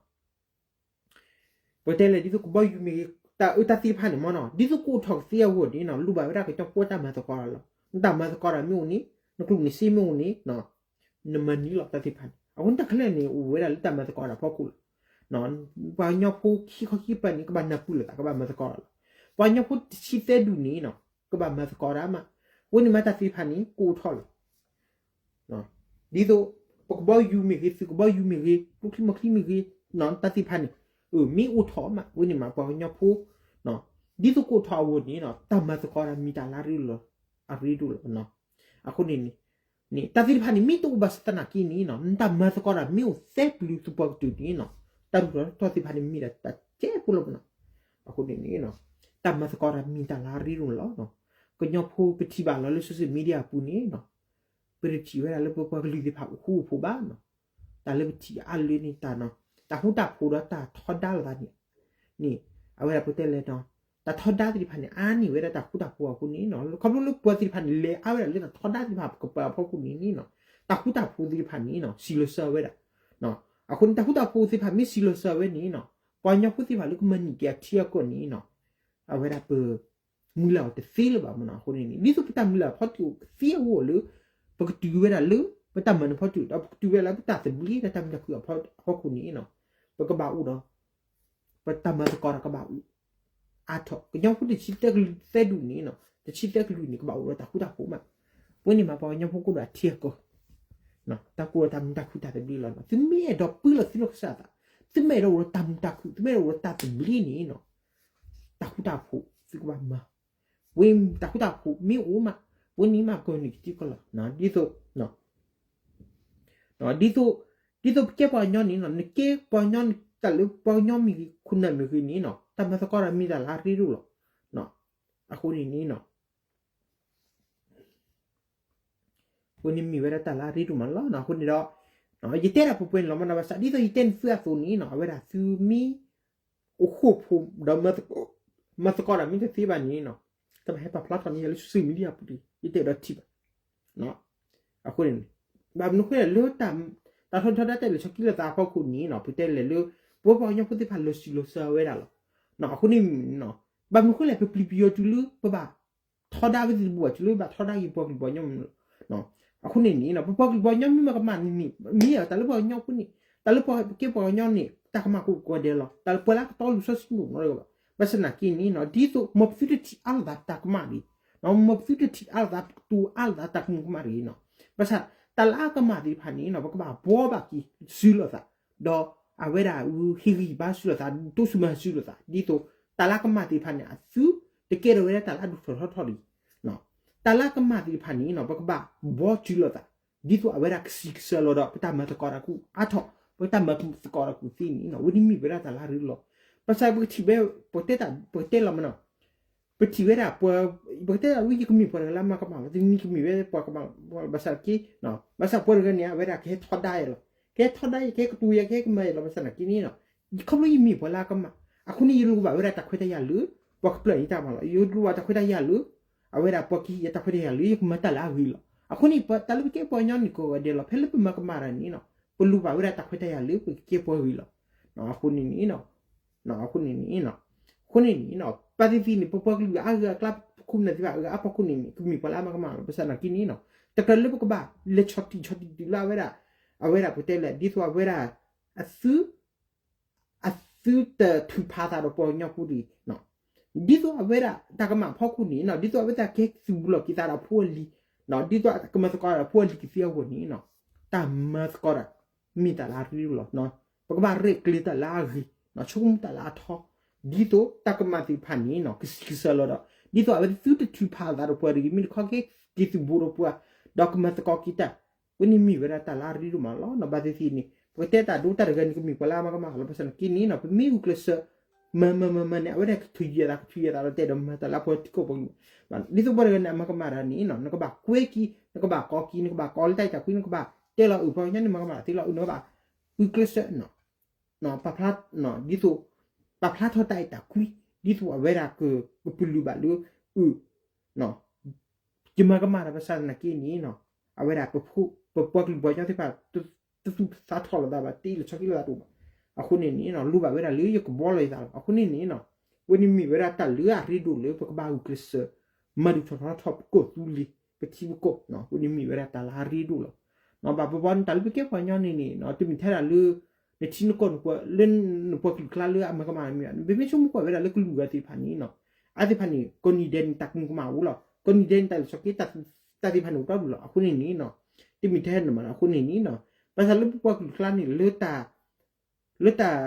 ပတဲလဲၣ် ဒ်သိးကဘီယူၤမ့ၢ်ဂ့ၤ တၢ်အၢတၢ်သ့ၣ်တဖၣ်န့ၣ်မနီၤ ဒ်သိးကအိၣ်ထီၣ်ကသ့အဂီၢ်န့ၣ်နီၤ လိၣ်ဘၣ်ဝဲဒၣ်ကညီဖိတၢ်မၤသကိးတၢ်လီၤ, နတၢ်မၤသကိးတၢ်မ့ၢ်အိၣ်န့ၣ် နကျိၣ်နစ့မ့ၢ်အိၣ်န့ၣ် နမၤန့ၢ်လီၤတၢ်သ့ၣ်တဖၣ်န့ၣ် အဃိန့ၣ်တၢ်ခဲလၢာ်န့ၣ် အိၣ်ဝဲဒၣ်လၢတၢ်မၤသကိးတၢ်ဖီခိၣ်လီၤ, ပှၤကညီဖိခံခီခံကပၤန့ၣ် ကဘၣ်နၢ်ပၢၢ်လိာ်သး ကဘၣ်မၤသကိးတၢ်လီၤ, ပှၤကညီဖိတဆံသၢဒူၣ်န့ၣ်နီၤ ကဘၣ်မၤသကိးတၢ်မး, ဝဲန့ၣ်မးတၢ်သ့ၣ်တဖၣ်န့ၣ် ကအိၣ်ထီၣ်လီၤ ဒ်သိး ပကဘီယူၤမ့ၢ်ဂ့ၤ သုးကဘီယူၤမ့ၢ်ဂ့ၤ ကျိချံမချံမ့ၢ်ဂ့ၤ တၢ်သ့ၣ်တဖၣ်န့ၣ် မ့ၢ်အိၣ်ထီၣ်မး ဝဲန့ၣ်မးပှၤကညီဖိ ဒ်သိးကအိၣ်ထီၣ်အဂီၢ်န့ၣ်နီၤ တၢ်မၤသကိးတၢ်မ့ၢ်တၢ်လၢအရ့ဒိၣ်လီၤ, အရ့ဒိၣ်လီၤ, အဃိန့ၣ်န့ၣ် တၢ်သ့ၣ်တဖၣ်န့ၣ် မ့ၢ်တအိၣ်ဘၣ်ဆၣ်သနာ်က့န့ၣ်နီၤ နတၢ်မၤသကိးတၢ်မ့ၢ်အိၣ်သၢပျုၤသပှၢ်ကတၢၢ်န့ၣ်နီၤ တၢ်ရူၢ်ထီၣ်ထီထီၣ်သ့ၣ်တဖၣ်န့ၣ် မ့ၢ်ဒၣ်တၢ်ကဲဖိလီၤမနီၤ, အဃိန့ၣ်န့ၣ် တၢ်မၤသကိးတၢ်မ့ၢ်တၢ်လၢအရ့ဒိၣ်လီၤ, ကညီဖိပထံၣ်ဘၣ်လီၤလၢ social media အပူၤန့ၣ်နီၤ ပတထံၣ်ဝဲဒၣ်လၢပပှၤကလုာ်သ့ၣ်တဖၣ်အိၣ်ဃူအိၣ်ဖိးဘၣ်နီၤ, တၢ်လၢပထံၣ်အါလၢန့ၣ် တၢ်နီၤ တၢ်ဃူတၢ်ဖိးဒီးတၢ်ထီဒါလိာ်သးန့ၣ် န့ၣ် အဝဲဒၣ်ပတဲလဲၣ်နီၤ တၢ်ထီဒါသ့ၣ်တဖၣ်န့ၣ် အါန့ၢ်ဝဲဒၣ်တၢ်ဃူတၢ်ဖိးအဃိန့ၣ်နီၤ ခီဖျိလၢပှၤသ့ၣ်တဖၣ်န့ၣ် လဲၤအါဝဲဒၣ်လၢတၢ်ထီဒါသ့ၣ်တဖၣ်ကပၤအဖီခိၣ်န့ၣ်န့ၣ်နီၤ တၢ်ဃူတၢ်ဖိးသ့ၣ်တဖၣ်န့ၣ်နီၤ စံးလီၤစၢၤဝဲဒၣ်, အဃိန့ၣ် တၢ်ဃူတၢ်ဖိးသ့ၣ်တဖၣ်မ့ၢ်စံးလီၤစၢၤဝဲန့ၣ်နီၤ ပှၤကညီဖိသ့ၣ်တဖၣ်လၢကမၤန့ၢ်က့ၤအထံအကီၢ်န့ၣ်နီၤ အဝဲဒၣ်ပ မုၢ်လၢ်အီၤတသ့လၢၤဘၣ်မနီၤ အဃိန့ၣ်န့ၣ် ဒ်သိးပတၢ်မုၢ်လၢ်ဖီတၢၣ်ကသ့အဂီၢ်လၢ ပကတုၤဝဲဒၣ်လၢ ပတၢ်မၤနၢၤဖီတၢၣ် ဒီးပကတုၤဝဲဒၣ်လၢပတၢ်သဘျ့ ဒီးတၢ်မုာ်တၢ်ခုၣ်အဖီခိၣ်န့ၣ်နီၤ ပကဘၣ်အိၣ်ဒီး ပတၢ်မၤသကိးတၢ်ကဘၣ်အိၣ် အါထီၣ် ကညီဖိတဆံသၢကလုာ်သၢဒူၣ်န့ၣ်နီၤ တဆံသၢကလုာ်န့ၣ် ကဘၣ်အိၣ်ဒီးတၢ်ဃူတၢ်ဖိးမး ပဝဲန့ၣ်မးပှၤကညီဖိကအိၣ်ဒီးအထံအကီၢ် တၢ်ကိၢ်ဒီးတၢ်မုာ်တၢ်ခုၣ်တၢ်သဘျ့လီၤနီၤ သုမ့ၢ်အဲၣ်ဒိးပၢလီၤသုနီၢ်ကစၢ်သး သုမ့ၢ်အဲၣ်ဒိးအိၣ်ဒီးတၢ်မုာ်တၢ်ခုၣ် သုမ့ၢ်အဲၣ်ဒိးအိၣ်ဒီးတၢ်သဘျ့န့ၣ်နီၤ တၢ်ဃူတၢ်ဖိး သုကဘၣ်မၤ ဝဲတၢ်ဃူတၢ်ဖိးမ့ၢ်အိၣ်မး ပဝဲန့ၣ်မးကန့ၢ်ကသံၣ်ကလီၤ ဒ်သိး ဒ်သိး ဒ်သိးပကဲပှၤကညီန့ၣ်နီၤ နကဲပှၤကညီ တၢ်လၢပှၤကညီမ့ၢ်ဂ့ၤ ခိၣ်နၢ်မ့ၢ်ဂ့ၤန့ၣ်နီၤ တၢ်မၤသကိးတၢ်မ့ၢ်တၢ်လၢအရ့ဒိၣ်လီၤ အဃိန့ၣ်န့ၣ်နီၤ အဃိန့ၣ်မ့ၢ်ဝဲဒၣ်တၢ်လၢအရ့ဒိၣ်မးလီၤနီၤ အဃိန့ၣ်ဒီး ယတဲဒၣ်ပှဲၤပှဲၤန့ၣ်လီၤမနီၤ ဘၣ်ဆၣ်ဒ်သိးယတဲန့ၢ်သုအသိးန့ၣ်နီၤ အဝဲဒၣ်သုမ့ၢ် အိၣ်ဃူအိၣ်ဖိးဒီး မၤသကိးတၢ်မ့ၢ်တသ့ဘၣ်န့ၣ်နီၤ တဘၣ်ဟဲပာ်ဖျါထီၣ်န့ၢ်ယၤလၢ social media ပူၤဒီး ယတအဲၣ်ဒိးထံၣ်ဘၣ် အဃိန့ၣ် ဘၣ်မနုၤဃိလဲၣ်လၢ တၢ်ထီဒါတၢ်လဲၤထီၣ်ကံၢ်လီၤသးအဖီခိၣ်န့ၣ်နီၤ ပတဲလဲၣ်လၢ ပဝဲပှၤကညီဖိသ့ၣ်တဖၣ်လီၤစံၣ်လီၤစၢၤဝဲဒၣ်လီၤ အဃိန့ၣ် ဘၣ်မနုၤဃိလဲၣ် ပပျံၤပယီၤတုၤလၢပဘၣ် ထီဒါဝဲသ့ၣ်တဘူၣ်ဘၣ် တုၤလၢဘၣ်ထီဒါက့ၤပှၤကလုာ်ပှၤကညီမ့ၢ်လီၤ အဃိန့ၣ်န့ၣ် ပပှၤကလုာ်ပှၤကညီမ့ၢ်မၤကမၣ်န့ၣ်န့ၣ် မ့ၢ်တၢ်လၢပှၤကညီဖိန့ၣ် တၢ်လၢပှၤကဲပှၤကညီန့ၣ် တၢ်ကမၣ်ကိးဂၤဒဲးလီၤ တၢ်လၢပှၤလၢအကတီၤလံာ်စီဆှံမ့ၢ်အိၣ်နီတဂၤဘၣ် ဘၣ်ဆၣ်သနာ်က့န့ၣ်နီၤ ဒ်သိး မ်ပသုတထံၣ်အါလိာ်သးတၢ်ကမၣ်တဂ့ၤ မ်ပသုတထံၣ်အါလိာ်သး ပကတိၤအါလိာ်သးတၢ်ကမူၤကမၣ်တဂ့ၤနီၤ ဘၣ်ဆၣ် တၢ်လၢအကမၣ်သ့ၣ်တဖၣ်န့ၣ်နီၤ ပကဘၣ်ဘှီဘၣ်က့ၤစုလိာ်သး ဒီးအဝဲဒၣ်ဟ့ၣ်ဂံၢ်ဘါစုလိာ်သး တိစၢၤမၤစၢၤလိာ်သး ဒ်သိး တၢ်လၢအကမၣ်သ့ၣ်တဖၣ်န့ၣ် အသုတကဲထီၣ်ဝဲဒၣ်တၢ်လၢအဒိၣ်ထီၣ်ထီထီၣ်တဂ့ၤ တၢ်လၢအကမၣ်သ့ၣ်တဖၣ်န့ၣ်နီၤ ပကဘၣ်ဘှီစုလိာ်သး ဒ်သိးအဝဲဒၣ်ကစံးကစၢ်လီၤဒီး ပတၢ်မၤသကိးတၢ်ကူၣ်အါထီၣ် ပတၢ်မၤသကိးတၢ်ကူၣ်သ့န့ၣ်နီၤ ဝဲန့ၣ်မ့ၢ်ဝဲဒၣ်တၢ်လၢအရ့ဒိၣ်လီၤ. ဘၣ်ဆၣ်ပကထံၣ်ဝဲ ပကတဲတၢ် ပကတဲလီၤမးနီၤ ပထံၣ်ဝဲဒၣ်ပှၤ ပကတဲဒၣ်ဝဲ ယကမ့ၢ်ပှၤတဂၤလၢအမၤကမၣ်လီၤ တမ့ၢ်ကမ့ၢ်ဝဲပှၤကမၣ် ဘၣ်ဆၣ်က့ ဘၣ်ဆၣ်ပှၤတဂၤန့ၣ် အဝဲဒၣ်ကဟဲထီဒါယၤလီၤ ကဟဲထီဒါယၤ ကဟဲကတိၤယၤ ကဟဲကမၤယၤလီၤ ဘၣ်ဆၣ်သနာ်က့န့ၣ်နီၤ ခီဖျိယမ့ၢ်ပှၤလၢအကမၣ် အဃိန့ၣ် ယလိၣ်ဘၣ်ဝဲဒၣ်တၢ်ခွဲးတၢ်ယာ်လၢ ပှၤကပျၢ်ယတၢ်မၤလီၤ ယလိၣ်ဘၣ်တၢ်ခွဲးတၢ်ယာ်လၢ အဝဲဒၣ်ပှၤကဟ့ၣ်ယၤတၢ်ခွဲးတၢ်ယာ်လၢ ယကမၤတၢ်လၢအဂ့ၤလီၤ. အဃိန့ၣ် တၢ်လၢပကဲပှၤကညီန့ၣ် ကိးဂၤဒဲးလီၤ ဖဲလၢပမၤကမၣ်တၢ်န့ၣ်နီၤ ပလိၣ်ဘၣ်ဝဲဒၣ်တၢ်ခွဲးတၢ်ယာ်လၢပကကဲပှၤဂ့ၤလီၤ. အဃိန့ၣ်န့ၣ် အဃိန့ၣ်န့ၣ် အဃိန့ၣ်န့ၣ် ပှၤသ့ၣ်သ့ၣ်န့ၣ် ပပှၤကလုာ်အါဂၤအကျါ ပခိၣ်ပနၢ်သ့ၣ်တဖၣ်အဂၤအါပှၤခိၣ်န့ၣ်န့ၣ် ကမ့ၢ်ပှၤလၢအမၤကမၣ်လီၤ ဘၣ်ဆၣ်သနာ်က့န့ၣ်နီၤ တကြၢးလၢပကဘၣ်လဲၤဆီၣ်တံၢ်ဆီၣ်တံၢ်တုၤလၢအဝဲဒၣ် အဝဲဒၣ်ပတဲလဲၣ် ဒ်သိးအဝဲဒၣ် အသု အသုတထုးဖးသးဒီးပှၤကညီဖိတဂ့ၤ ဒ်သိးအဝဲဒၣ်တၢ်ကမၣ်ဖီခိၣ်န့ၣ်နီၤ ဒ်သိးအဝဲသ့ၣ်ကဟဲကသူၣ်ဘူးလီၤက့ၤသးဒီးဖိအလံၤ ဒ်သိးကမၤသကိးဒီးဖိအလံၤကသ့အဂီၢ်န့ၣ်နီၤ တၢ်မၤသကိးတၢ် မ့ၢ်တၢ်လၢအရ့ဒိၣ်လီၤ. ပကဘၣ်ရဲၣ်ကျဲၤတၢ်လၢအဂ့ၤ ဆိကမိၣ်တၢ်လၢအထီ ဒ်သိးတၢ်ကမၣ်သ့ၣ်တဖၣ်န့ၣ်နီၤ ကစံးကစၢ်လီၤဒီး ဒ်သိးအဝဲသုတထုးဖးသးဒီးပှၤတဂ့ၤ မ့ၢ်တခီကဟဲက့ၤသူၣ်ဘူးဒီးပှၤ ဒီးကမၤသကိးက့ၤတၢ် ဝဲန့ၣ်မ့ၢ်ဝဲဒၣ်တၢ်လၢအရ့ဒိၣ်မးလီၤ. ဘၣ်သ့ၣ်သ့ၣ်န့ၣ် ပကတဲတၢ်ဒိတၢ်တဂၤန့ၣ် ကမ့ၢ်ပှၤလၢအမၤကမၣ်လီၤ ဘၣ်ဆၣ်သနာ်က့န့ၣ်နီၤ ပမ့ၢ်ဂုာ်ကျဲးစၢး မၤမၤမၤမၤန့ၣ် အဝဲဒၣ်ကထုးယံၤသး ကထုးယံၤသးဒီးတဲဒီးမၤတၢ်လၢအပှၤထံကီၢ်ပှၤကလုာ် ဒ်သိးပှၤတဂၤန့ၣ် အမၤကမၣ်တၢ်န့ၣ်နီၤ နကဘၣ်ကွဲက့ၤ နကဘၣ်ကိးက့ၤ နကဘၣ်ကိးလၢတၢ်အဲၣ်တၢ်ကွံ နကဘၣ်တဲလီၤအုၣ်ပှၤကညီန့ၣ် မၤကမၣ်သ့လီၤ နကဘၣ်ဂုာ်ကျဲးစၢး ပာ်ဖျါ ဒ်သိး ပာ်ဖျါထီၣ်တၢ်အဲၣ်တၢ်ကွံ ဒ်သိးအဝဲဒၣ်ကပလုၢ်ဘၣ်လၢ အ ယမၤကမၣ်တၢ်ဘၣ်ဆၣ်သနာ်က့န့ၣ်နီၤ အဝဲဒၣ် ပပှၤကလုာ်ပှၤကညီသ့ၣ်တဖၣ် တသူၣ်သးထီၣ်လိာ်သးဘၣ် တအ့ၣ်လိာ်ဆိးက့လိာ်သးတအိၣ်ဘၣ်. အဃိန့ၣ်န့ၣ်နီၤ လိၣ်ဘၣ်ဝဲဒၣ်လၢယကဘှီလီၤယသးလီၤ. အဃိန့ၣ်န့ၣ်နီၤ ဝဲန့ၣ်မ့ၢ်ဝဲဒၣ်တၢ်လၢအရ့ဒိၣ်လၢပကဘၣ်ဂုာ်ကျဲးစၢး မၤဒုးထီၣ်ထီထီၣ်ပကီၢ်သူလ့ၤ ပထံပကီၢ် ဝဲန့ၣ်မ့ၢ်ဝဲဒၣ်တၢ်လၢအရ့ဒိၣ်လီၤ. ဘၣ်ပပှၤန့ၣ် တၢ်လၢပကဲပှၤကညီန့ၣ်န့ၣ် တမ့ၢ်ထဲဒၣ်လၢ နထံနကီၢ်နပှၤ လၢနပှၤကလုာ်ကျါလၢအမၤကမၣ်မ့ၢ် ပမ့ၢ်ဆိကမိၣ်ကွၢ်ဝဲဒၣ်လၢကလုာ်ဂၤသ့ၣ်တဖၣ်န့ၣ်နီၤ အဝဲသ့ၣ်တဖၣ်န့ၣ် ကိးနံၤဒဲးန့ၣ် တၢ်ကမူၤကမၣ်အိၣ်လီၤ. ကိးနံၤဒဲးန့ၣ် တၢ်အ့ၣ်လိာ်ဆိးက့ တၢ်သ့ၣ်တဖၣ်န့ၣ်အိၣ်တၢ်ဒူၣ်လီၤ. အဃိန့ၣ်န့ၣ်နီၤ တမ့ၢ်ထဲန့ၣ်မး အဃိန့ၣ်န့ၣ်နီၤ ဘၣ်ဆၣ်လၢပပှၤကလုာ်ကျါန့ၣ် လၢတၢ် လၢတၢ်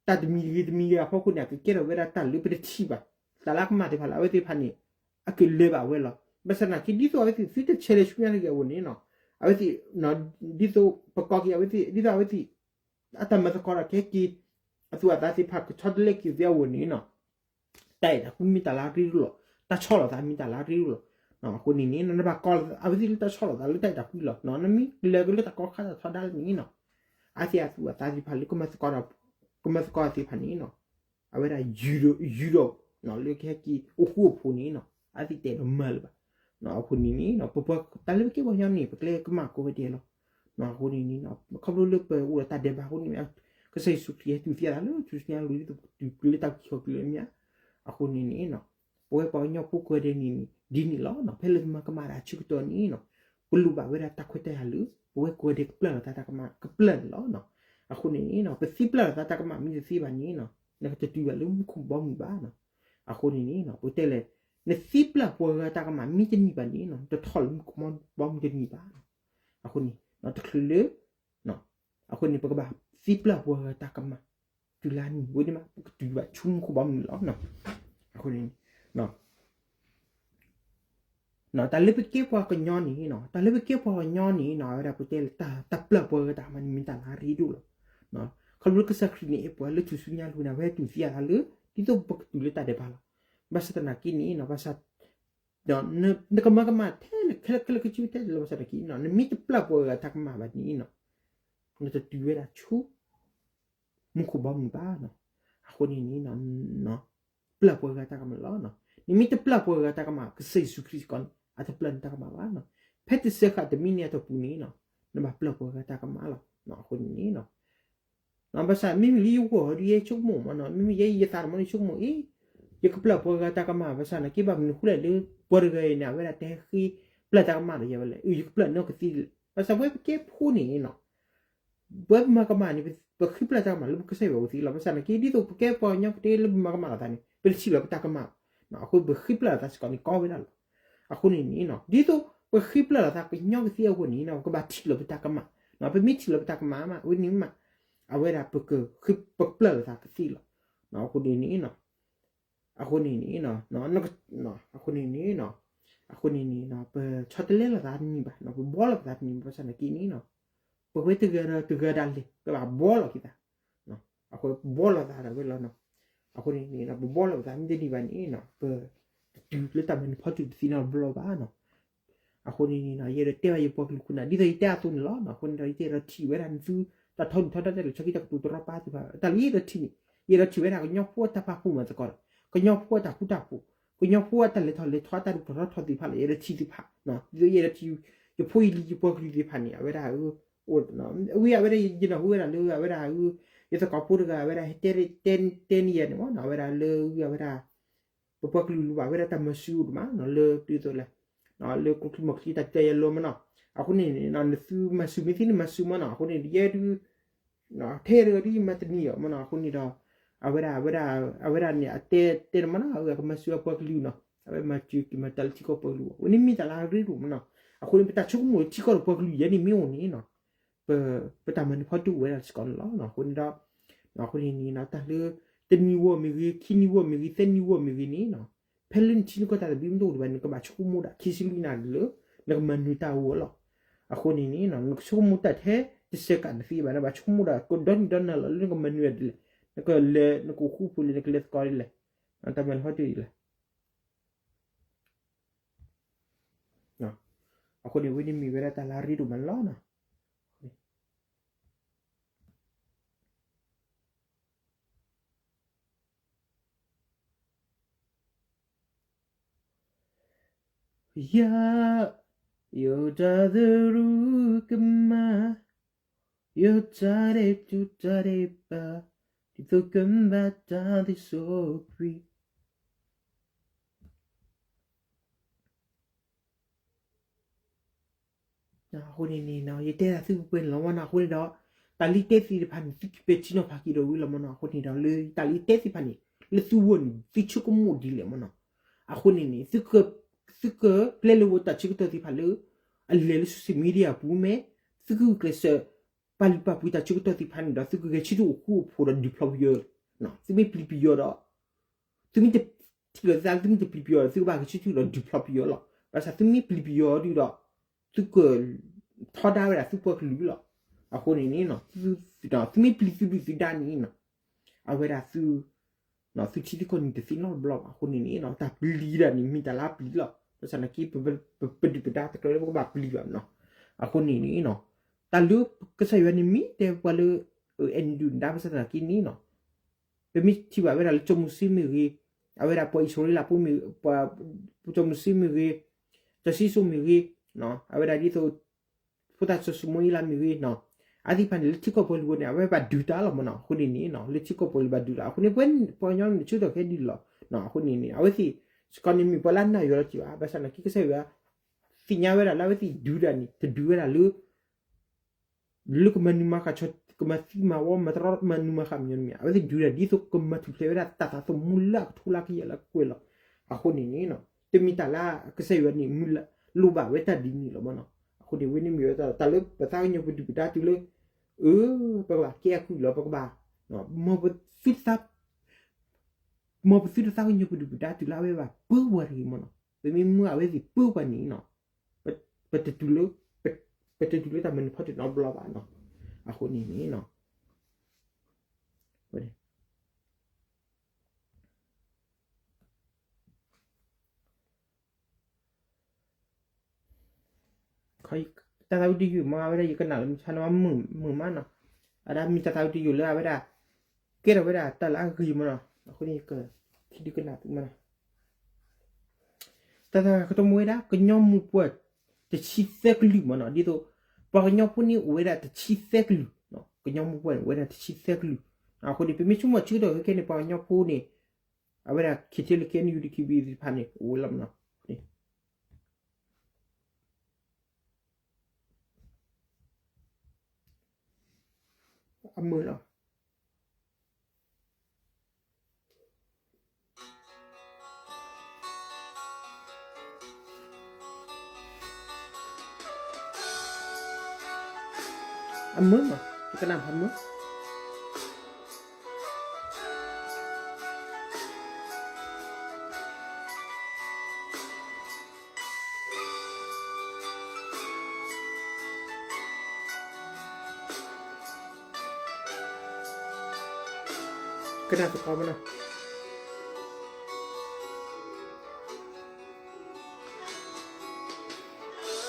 တၢ်တမံၤဂ့ၤတမံၤဂ့ၤအဖီခိၣ်န့ၣ် အကကဲထီၣ်ဝဲဒၣ်တၢ်လၢပတထံၣ်ဘၣ် တၢ်လၢအကမၣ်သ့ၣ်တဖၣ်လၢအဝဲသ့ၣ်တဖၣ်န့ၣ် အကလဲၤဘၣ်ဝဲလီၤ. ဘၣ်ဆၣ်သနာ်က့ ဒ်သိးအဝဲသ့ၣ်သုတဆဲးလဲၤဆူညါတဂ့ၤအဂီၢ်န့ၣ်နီၤ အဝဲသ့ၣ် ဒ်သိးပကိးက့ၤအဝဲသ့ၣ် ဒ်သိးအဝဲသ့ၣ် အတၢ်မၤသကိးတၢ်ကဟဲက့ၤ အသူၣ်အသးသ့ၣ်တဖၣ်ကဆီတလဲက့ၤသ့အဂီၢ်န့ၣ်နီၤ တၢ်အဲၣ်တၢ်ကွံမ့ၢ်တၢ်လၢအရ့ဒိၣ်လီၤ. တၢ်ဆီၣ်လီၤသးမ့ၢ်တၢ်လၢအရ့ဒိၣ်လီၤ. အဃိန့ၣ်န့ၣ် နဘၣ်ကိးအဝဲသ့ၣ်လၢတၢ်ဆီၣ်လီၤသးလၢတၢ်အဲၣ်တၢ်ကွံလီၤ. နမ့ၢ်လဲၤကလၢတၢ်ကီခါတၢ်ထီဒါလၢန့ၣ်နီၤ အဝဲသ့ၣ်အသူၣ်အသးသ့ၣ်တဖၣ်လၢ ကမၤသကိးသ့ၣ်တဖၣ်န့ၣ်နီၤ အဝဲဒၣ်ယုၢ်ဒီး ယုၢ်ဒီး လၢကဟဲက့ၤအိၣ်ဃူအိၣ်ဖိးန့ၣ်နီၤ အဝဲသ့ၣ်တအဲၣ်ဒိးမၤလၢၤဘၣ်. အဃိန့ၣ်န့ၣ် ပပှၤတၢ်လၢပကဲပှၤကညီန့ၣ် ပကျဲကမၣ်ကိးဂၤဒဲးလီၤ. အဃိန့ၣ်န့ၣ် ခီဖျိလၢပအိၣ်ဒီးတၢ်ဒဲးဘးအဃိန့ၣ် ကစၢ်ယ့ၣ်ၡူးခရံာ်ဟဲတူၢ်သံအသးလၢထူၣ်စုညါအလိၤ ဒ်သိးပကတုၤလၢတၢ်အုၣ်က့ၤခီၣ်က့ၤလၢအမ့ၢ်ဧါ. အဃိန့ၣ်န့ၣ် ပဝဲပှၤကညီဖိကိးဂၤဒဲးန့ၣ် ဒ်န့ၣ်လီၤ. ဖဲလၢပမၤကမၣ်တၢ်အဆၢကတီၢ်န့ၣ် ပလိၣ်ဘၣ်ဝဲဒၣ်တၢ်ခွဲးတၢ်ယာ်လၢ ပဝဲကိးဂၤဒဲးကပျၢ်လိာ်သးတၢ်ကမၣ် ကပျၢ်န့ၣ်လီၤ. အဃိန့ၣ်န့ၣ် ပသံပျၢ်လိာ်သးတၢ်ကမၣ်မ့ၢ်တသ့ဘၣ်န့ၣ် နကတတုၤဘၣ်လၢမူခိၣ်ဘီမုၢ်ဘၣ်. အဃိန့ၣ်န့ၣ် ပကတဲလဲၣ် နသံပျၢ်ပှၤဂၤတၢ်ကမၣ်မ့ၢ်တန့ၢ်ဘၣ်န့ၣ် တထီၣ်လၢမူခိၣ်ဘီမုၢ်တန့ၢ်ဘၣ်. အဃိန့ၣ် တချုးလၢ အဃိန့ၣ် ပကဘၣ်သံပျၢ်ပှၤဂၤတၢ်ကမၣ် တုၤလၢနံၤဝဲန့ၣ်မး ပကတုၤဘၣ်ဆူမူခိၣ်ဘီမုၢ်လီၤ. အဃိန့ၣ် တၢ်လၢပကဲပှၤကညီန့ၣ် တၢ်လၢပကဲပှၤကညီန့ၣ် အဝဲဒၣ်ပတဲလၢ တၢ်ပျၢ်ပှၤဂၤတၢ်ကမၣ်န့ၣ်မ့ၢ်တၢ်လၢအရ့ဒိၣ်လီၤ. ခီဖျိလၢကစၢ်ခရံာ်န့ၣ် အဲၣ်ပှၤလၢထူၣ်စုညါအလိၤန့ၣ် အဝဲဟဲတူၢ်သံအသးလၢ ဒ်သိးပကတုၤလၢတၢ်ဒဲးဘးလီၤ. ဘၣ်ဆၣ်သနာ်က့န့ၣ် ဘၣ်ဆၣ် နကမၤကမၣ်ထဲလဲၣ် ခဲလၢာ်ခဲလၢာ်ကစုထဲလဲၣ် ဘၣ်ဆၣ်သနာ်က့ နမ့ၢ်တပျၢ်ပှၤဂၤတၢ်ကမၣ်ဘၣ်န့ၣ် နတတုၤဝဲဒၣ်ဆူ မူခိၣ်ဘီမုၢ်ဘၣ်. အဃိန့ၣ်န့ၣ် ပျၢ်ပှၤဂၤတၢ်ကမၣ်လီၤ. နမ့ၢ်တပျၢ်ပှၤဂၤတၢ်ကမၣ် ကစၢ်ယ့ၣ်ၡူးခရံာ်စ့ၢ်ကီးန့ၣ် အတပျၢ်နတၢ်ကမၣ်ဘၣ်. ဖဲတစဲးဃာ်တမံးနံးအတီၢ်ပူၤန့ၣ် နဘၣ်ပျၢ်ပှၤဂၤတၢ်ကမၣ်လီၤ. အဃိန့ၣ်န့ၣ် ဘၣ်ဆၣ်မ့မ့ၢ်လၢယဂီၢ်ဒီးယဆိကမိၣ်မးနီၤ မ့မ့ၢ်ယဲယသးတမံၤန့ၣ်ဆိကမိၣ်အံၤ ယကပျၢ်ပှၤဂၤတၢ်ကမၣ် ဘၣ်ဆၣ်သနာ်က့ဘၣ်မနုၤအဃိလဲၣ်လၢ ပှၤတဂၤအံၤန့ၣ် အဝဲဒၣ်တဟဲဃ့ပျၢ်တၢ်ကမၣ်ဒီးယၤဝဲလဲၣ် အၢ ယကပျၢ်နီၢ်ကသံလၢ ဘၣ်ဆၣ်ပဝဲပကဲဖိန့ၣ်နီၤ ပဝဲပမၤကမၣ်န့ၣ် ပဃ့ပျၢ်တၢ်ကမၣ်လၢပကစၢ်ယွၤအအိၣ်သ့လီၤ. ဘၣ်ဆၣ်သနာ်က့ ဒ်သိးပကဲပှၤကညီပတဲလၢပမၤကမၣ်လိာ်သးန့ၣ် ပတထံၣ်လီၤပတၢ်ကမၣ် အဃိပဃ့ပျၢ်လိာ်သးစ့ၢ်ကီးန့ၣ်ကီဝဲဒၣ်လီၤ. အဃိန့ၣ်န့ၣ် ဒ်သိးပဃ့ပျၢ်လိာ်သးကညီကသ့အဂီၢ်န့ၣ် ပကဘၣ်ထံၣ်လီၤပတၢ်ကမၣ် ပမ့ၢ်ထံၣ်လီၤပတၢ်ကမၣ်မး ဝဲန့ၣ်မး အဝဲဒၣ်ပကဃ့ပျၢ်လိာ်သးကသ့လီၤ. အဃိန့ၣ်န့ၣ် အဃိန့ၣ်န့ၣ် အဃိန့ၣ်န့ၣ် အဃိန့ၣ်န့ၣ် ပဆီတလဲလိာ်သးတန့ၢ်ဘၣ်, ပဘှီလိာ်ပသးတန့ၢ်ဘၣ်, ဘၣ်ဆၣ်သနာ်က့န့ၣ် ပဝဲတဂၤဒီးတဂၤဒၣ်လဲာ် ပဘၣ်ဘှီလိာ်က့ၤသး, အဃိပဘှီလိာ်သးဒၣ်ဝဲလီၤနီၤ. အဃိန့ၣ်န့ၣ် ပဘှီလိာ်ပသးမ့ၢ်တန့ၢ်ဘၣ်န့ၣ်နီၤ ပတတုၤလၢတၢ်မၤနၢၤဖီတၢၣ်တသ့နီတဘျီဘၣ်နီၤ. အဃိန့ၣ်န့ၣ် ယအဲၣ်ဒိးတဲဘၣ်ယပှၤကလုာ်ခိၣ်နၢ် ဒ်သိးယတဲအသိးန့ၣ်လီၤ. အဃိန့ၣ်ဒီး ယအဲၣ်ဒိးထံၣ်ဝဲဒၣ်နသု တၢ်ထီဒုၣ်ထီဒါတၢ်လၢ ဆၢကတီၢ်ကတိၤတရီတပါသ့ၣ်တဖၣ် တၢ်လၢယအဲၣ်ဒိးထံၣ်န့ၣ် ယအဲၣ်ဒိးထံၣ်ဝဲဒၣ်ကညီဖိအတၢ်ပာ်ဖှိၣ်မၤသကိးဒီး ကညီဖိအတၢ်ဃူတၢ်ဖိး, ကညီဖိအတၢ်လဲၤထီၣ်လဲၤထီ အတၢ်ဒုးထီၣ်ထီထီၣ်သ့ၣ်တဖၣ်လၢ ယအဲၣ်ဒိးထံၣ်သ့ၣ်တဖၣ်, ဒ်သိးယအဲၣ်ဒိးထံၣ် ယဖိယလံၤယပှၤကလုာ်သ့ၣ်တဖၣ်န့ၣ် အဝဲဒၣ် အိၣ်ဝဲဒၣ် ယနၢ်ဟူဝဲဒၣ်လၢအဝဲဒၣ် ယသကိးဖိတဂၤ အဝဲဒၣ်တဲ တဲန့ၢ်ယၤန့ၣ်မ့ၢ်နီၤ အဝဲဒၣ်လၢအဝဲဒၣ် ပပှၤကလုာ်လိၣ်ဘၣ်ဝဲဒၣ်တၢ်မၤစၢၤအိၣ်ဒံးမးနီၤ လၢဒ်သိးလဲၣ် လၢကျိချံမီၤချံတၢ်တ့တၢ်ယဲလီၤမ့ၢ်နီၤ. အဃိန့ၣ် နသုမၤစၢၤမ့ၢ်သ့န့ၣ် မၤစၢၤမ့ၢ်နီၤ. အဃိန့ၣ် ယဲဒုး ထဲတဂၤဒုးယမၤတန့ၢ်အီၤမ့ၢ်နီၤ. အဃိန့ၣ်ဒီး အဝဲဒၣ် အဝဲဒၣ် အဝဲဒၣ်န့ၣ် အတဲတဲန့ၣ်မ့ၢ်နီၤ အဝဲကမၤစၢၤအပှၤကလုာ်နီၤ အဝဲမၤစၢၤက့ၤမၤတၢ်လၢထံကီၢ်ပှၤကလုာ်အဂီၢ် ဝဲန့ၣ်မ့ၢ်တၢ်လၢအရ့ဒိၣ်မ့ၢ်နီၤ. အဃိန့ၣ် ပတၢ်ဆိကမိၣ်လၢထံကီၢ်ဒီးပှၤကလုာ်ယဲန့ၣ်မ့ၢ်အိၣ်န့ၣ်နီၤ ပ ပတၢ်မၤနၢၤဖီတၢၣ်အိၣ်ဝဲဒၣ်စ့ၢ်ကီးန့ၣ်လီၤ. အဃိန့ၣ်ဒီး အဃိန့ၣ်န့ၣ် တၢ်လၢ တနံၤဝီမ့ၢ်ဂ့ၤ ခံနံၤဝီမ့ၢ်ဂ့ၤ သၢနံၤဝီမ့ၢ်ဂ့ၤန့ၣ်နီၤ ဖဲလၢနထံနကီၢ်တၢ်သဘျ့မ့ၢ်တအိၣ်ဒံးဘၣ်န့ၣ် နကဘၣ်ဆိကမိၣ်ဒၣ်ခံဆံလွံၢ်နၣ်ရံၣ်လၢ နကမၤနၢၤတၢ်အဂီၢ်လီၤ. အဃိန့ၣ်န့ၣ် နကဆိကမိၣ်တၢ်ထဲတစဲးကးတသ့ဘၣ် နဘၣ်ဆိကမိၣ်ဒၣ်ကဒီနံၤဒီနၤလီၤ လၢနကမၤနၢၤဒ်လဲၣ် နကလဲၤ နကအိၣ်ဃူဖိးလဲၣ် နကလဲၤသကိးဒ်လဲၣ် တၢ်မၤနၢၤဖီတၢၣ်ဒ်လဲၣ် အဃိန့ၣ် ဝဲန့ၣ်မ့ၢ်ဝဲဒၣ်တၢ်လၢအရ့ဒိၣ်မးန့ၣ်လီၤ. ယၤ ယတၢ်သရူးကမၣ် ယတၢ်ဒဲးတူၢ်တၢ်ဒဲးဘး ဒ်သိးကဘၣ်တၢ်သ့စီကွံာ် အဃိန့ၣ်န့ၣ် ယတဲဒၣ်သုပှဲၤန့ၣ်လီၤမ့ၢ်နီၤ. အဃိန့ၣ်ဒီး တၢ်လၢယတဲသ့ၣ်တဖၣ်န့ၣ် သုကပဲာ်ထံနီၤဖးက့ၤဒီးဝံၤလီၤမ့ၢ်နီၤ. အဃိန့ၣ်ဒီး လၢတၢ်လၢယတဲသ့ၣ်တဖၣ်န့ၣ် လၢသုဂီၢ်န့ၣ် သုဆိကမိၣ်ဒ်လဲၣ်မ့ၢ်နီၤ. အဃိန့ၣ်န့ၣ် သုကပျဲလၢဝဲတၢ်ဆၢကတီၢ်သ့ၣ်တဖၣ်လၢ အလဲၤလၢ social media အပူၤမ့ၢ် သုကဂုာ်ကျဲးစၢး ပာ်လုၢ်ပာ်ပှ့ၤတၢ်ဆၢကတီၢ်သ့ၣ်တဖၣ်န့ၣ်ဒီး သုကဂဲၤဆၢထၢၣ်အိၣ်ဃူအိၣ်ဖိးဒီးဒုးဖျီပယီၤ, သုမ့ၢ်ပျံၤပယီၤဒီး သုမ့ၢ်တထံၣ်လိာ်သး သုမ့ၢ်တပျံၤပယီၤဒီး သုကဘၣ်ဂဲၤဆၢထၢၣ်ဒီးဒုးဖျီပယီၤလီၤ. ဘၣ်ဆၣ်သုမ့ၢ်ပျံၤပယီၤဒုးဒီး သုကထီဒါဝဲဒၣ်သုပှၤကလုာ်လီၤ. အဃိန့ၣ်န့ၣ် သုမ့ၢ်ပျံၤသုဒုၣ်သုဒါန့ၣ် အဝဲဒၣ်သု သုထံသုကီၢ်န့ၣ်တသ့နီတဘျီဘၣ်. အဃိန့ၣ်န့ၣ် တၢ်ပျံၤဒၣ်န့ၣ် မ့ၢ်တၢ်လၢအပျံၤလီၤ. ဘၣ်ဆၣ်သနာ်က့ ပပဒုၣ်ပဒါတကြၢးလၢပကဘၣ်ပျံၤဘၣ်နီၤ. အဃိန့ၣ်န့ၣ် တၢ်လၢကစၢ်ယွၤန့ၣ်မ့ၢ်တဲပှၤလၢ အဲၣ်ဒုၣ်ဒါ ဘၣ်ဆၣ်သနာ်က့န့ၣ်နီၤ ပမ့ၢ်ထံၣ်ဘၣ်ဝဲဒၣ်လၢစီၤမိၤၡ့မ့ၢ်ဂ့ၤ, အဝဲဒၣ်ပှၤအံၣ်စရ့လးဖိမ့ၢ်, ပှၤစီၤမိၤၡ့မ့ၢ်ဂ့ၤ, စီၤၡံၣ်စိၣ်မ့ၢ်ဂ့ၤ, အဝဲဒၣ်ဒ်သိး ဖိသၣ်စီၤၡမူၤအ့လးမ့ၢ်ဂ့ၤ, အဝဲသ့ၣ်တဖၣ်န့ၣ် လၢထံကီၢ်ပှၤကလုာ်အဂီၢ်န့ၣ် အဝဲဘၣ်ဒုးတၢ်လီၤမ့ၢ်နီၤ. အဃိန့ၣ်န့ၣ် လၢထံကီၢ်ပှၤကလုာ်ဘၣ်ဒုးတၢ် အဃိန့ၣ် ပဝဲပှၤကညီန့ၣ် ဆၢကတီၢ်ခဲဒုးလီၤ. အဃိန့ၣ်န့ၣ် အဝဲသ့ၣ်စ့ၢ်ကီးန့ၣ် မ့ၢ်ပှၤလၢအနာ်ယွၤလီၤတံၢ်ဘၣ်. ဘၣ်ဆၣ်သနာ်က့ ကစၢ်ယွၤသ့ၣ်ညါဝဲဒၣ်လၢအဝဲသ့ၣ်ဒုးတၢ်န့ၣ် တဒုးဝဲဒၣ်လၢ လၢကမၤနၢၤမၤဃၣ်, ကမၤသံမၤဝီ, မၤတရီမၤနၢၤမၤဃၣ်မညီန့ၣ်မ့ၢ် အဝဲသ့ၣ်ဒုးတၢ်ဒ်သိးကမၤထူၣ်ဖျဲးဝဲဒၣ်တၢ်သးသမူလၢအကထိလၢကယဲၢ်လၢအကကွဲၢ်လီၤ. အဃိန့ၣ်န့ၣ် တမ့ၢ်တၢ်လၢကစၢ်ယွၤန့ၣ် မ့ၢ်လိၣ်ဘၣ်ဝဲတၢ်ဒ်န့ၣ်လီၤမ့ၢ်နီၤ. အဃိန့ၣ် ဝဲန့ၣ်မ့ၢ်ဝဲတၢ်လၢပသးကညီၤပဒုၣ်ပဒါတုၤလၢ အၢ ပကဘၣ်ကဲအကုၢ်လီၤ. ပကဘၣ် မ်ပသုတသး မ်ပသုတသးကညီၤပဒုၣ်ပဒါတုၤလၢအဝဲဘၣ်ပၢပှၤတဂ့ၤမ့ၢ်နီၤ. ပမ့ၢ်မၢအဝဲသ့ၣ်ပၢပှၤန့ၣ်နီၤ ပတတုၤလၢ ပတတုၤလၢတၢ်မၤနၢၤဖီတၢၣ်နီတဘျီဘၣ်နီၤ. အဃိန့ၣ်န့ၣ် တၢ်သးဝံၣ်တယုၢ်မ့ၢ်အဝဲဒၣ် ယကနၣ်လၢမုၢ်ဆါန့ၣ် မုာ်မးနီၤ. အဒၣ်မ့ၢ်တၢ်သးဝံၣ်တယုၢ်လၢအဝဲဒၣ် ကဲထီၣ်ဝဲဒၣ်တၢ်လၢအဂ့ၤမ့ၢ်နီၤ. အဃိန့ၣ် ယကဒုးကနၣ်သုမ့ၢ်နီၤ. တၢ်သးကတိၤမ့ၢ်ဝဲဒၣ် ကညီမိၢ်ပှၢ်တဆံသၢကလုာ်မ့ၢ်နီၤ. ဒ်သိး ပှၤကညီဖိန့ၣ်အိၣ်ဝဲဒၣ်တဆံသၢကလုာ်, ကညီမိၢ်ပှၢ်န့ၣ် အိၣ်ဝဲဒၣ်တဆံသၢကလုာ်. အဃိန့ၣ် ပမ့ၢ်ဆိကမိၣ်ဆၢကတီၢ်ခဲအံၤန့ၣ် ပှၤကညီဖိန့ၣ် အဝဲဒၣ် KTLA KNU DKBA သ့ၣ်တဖၣ်န့ၣ် အိၣ်ဝဲလီၤမ့ၢ်နီၤ. အမုာ်လီၤ. အမုာ်လီၤ ယကနၣ်ဖးမုာ်. ကနၣ်သကိးမနီၤ.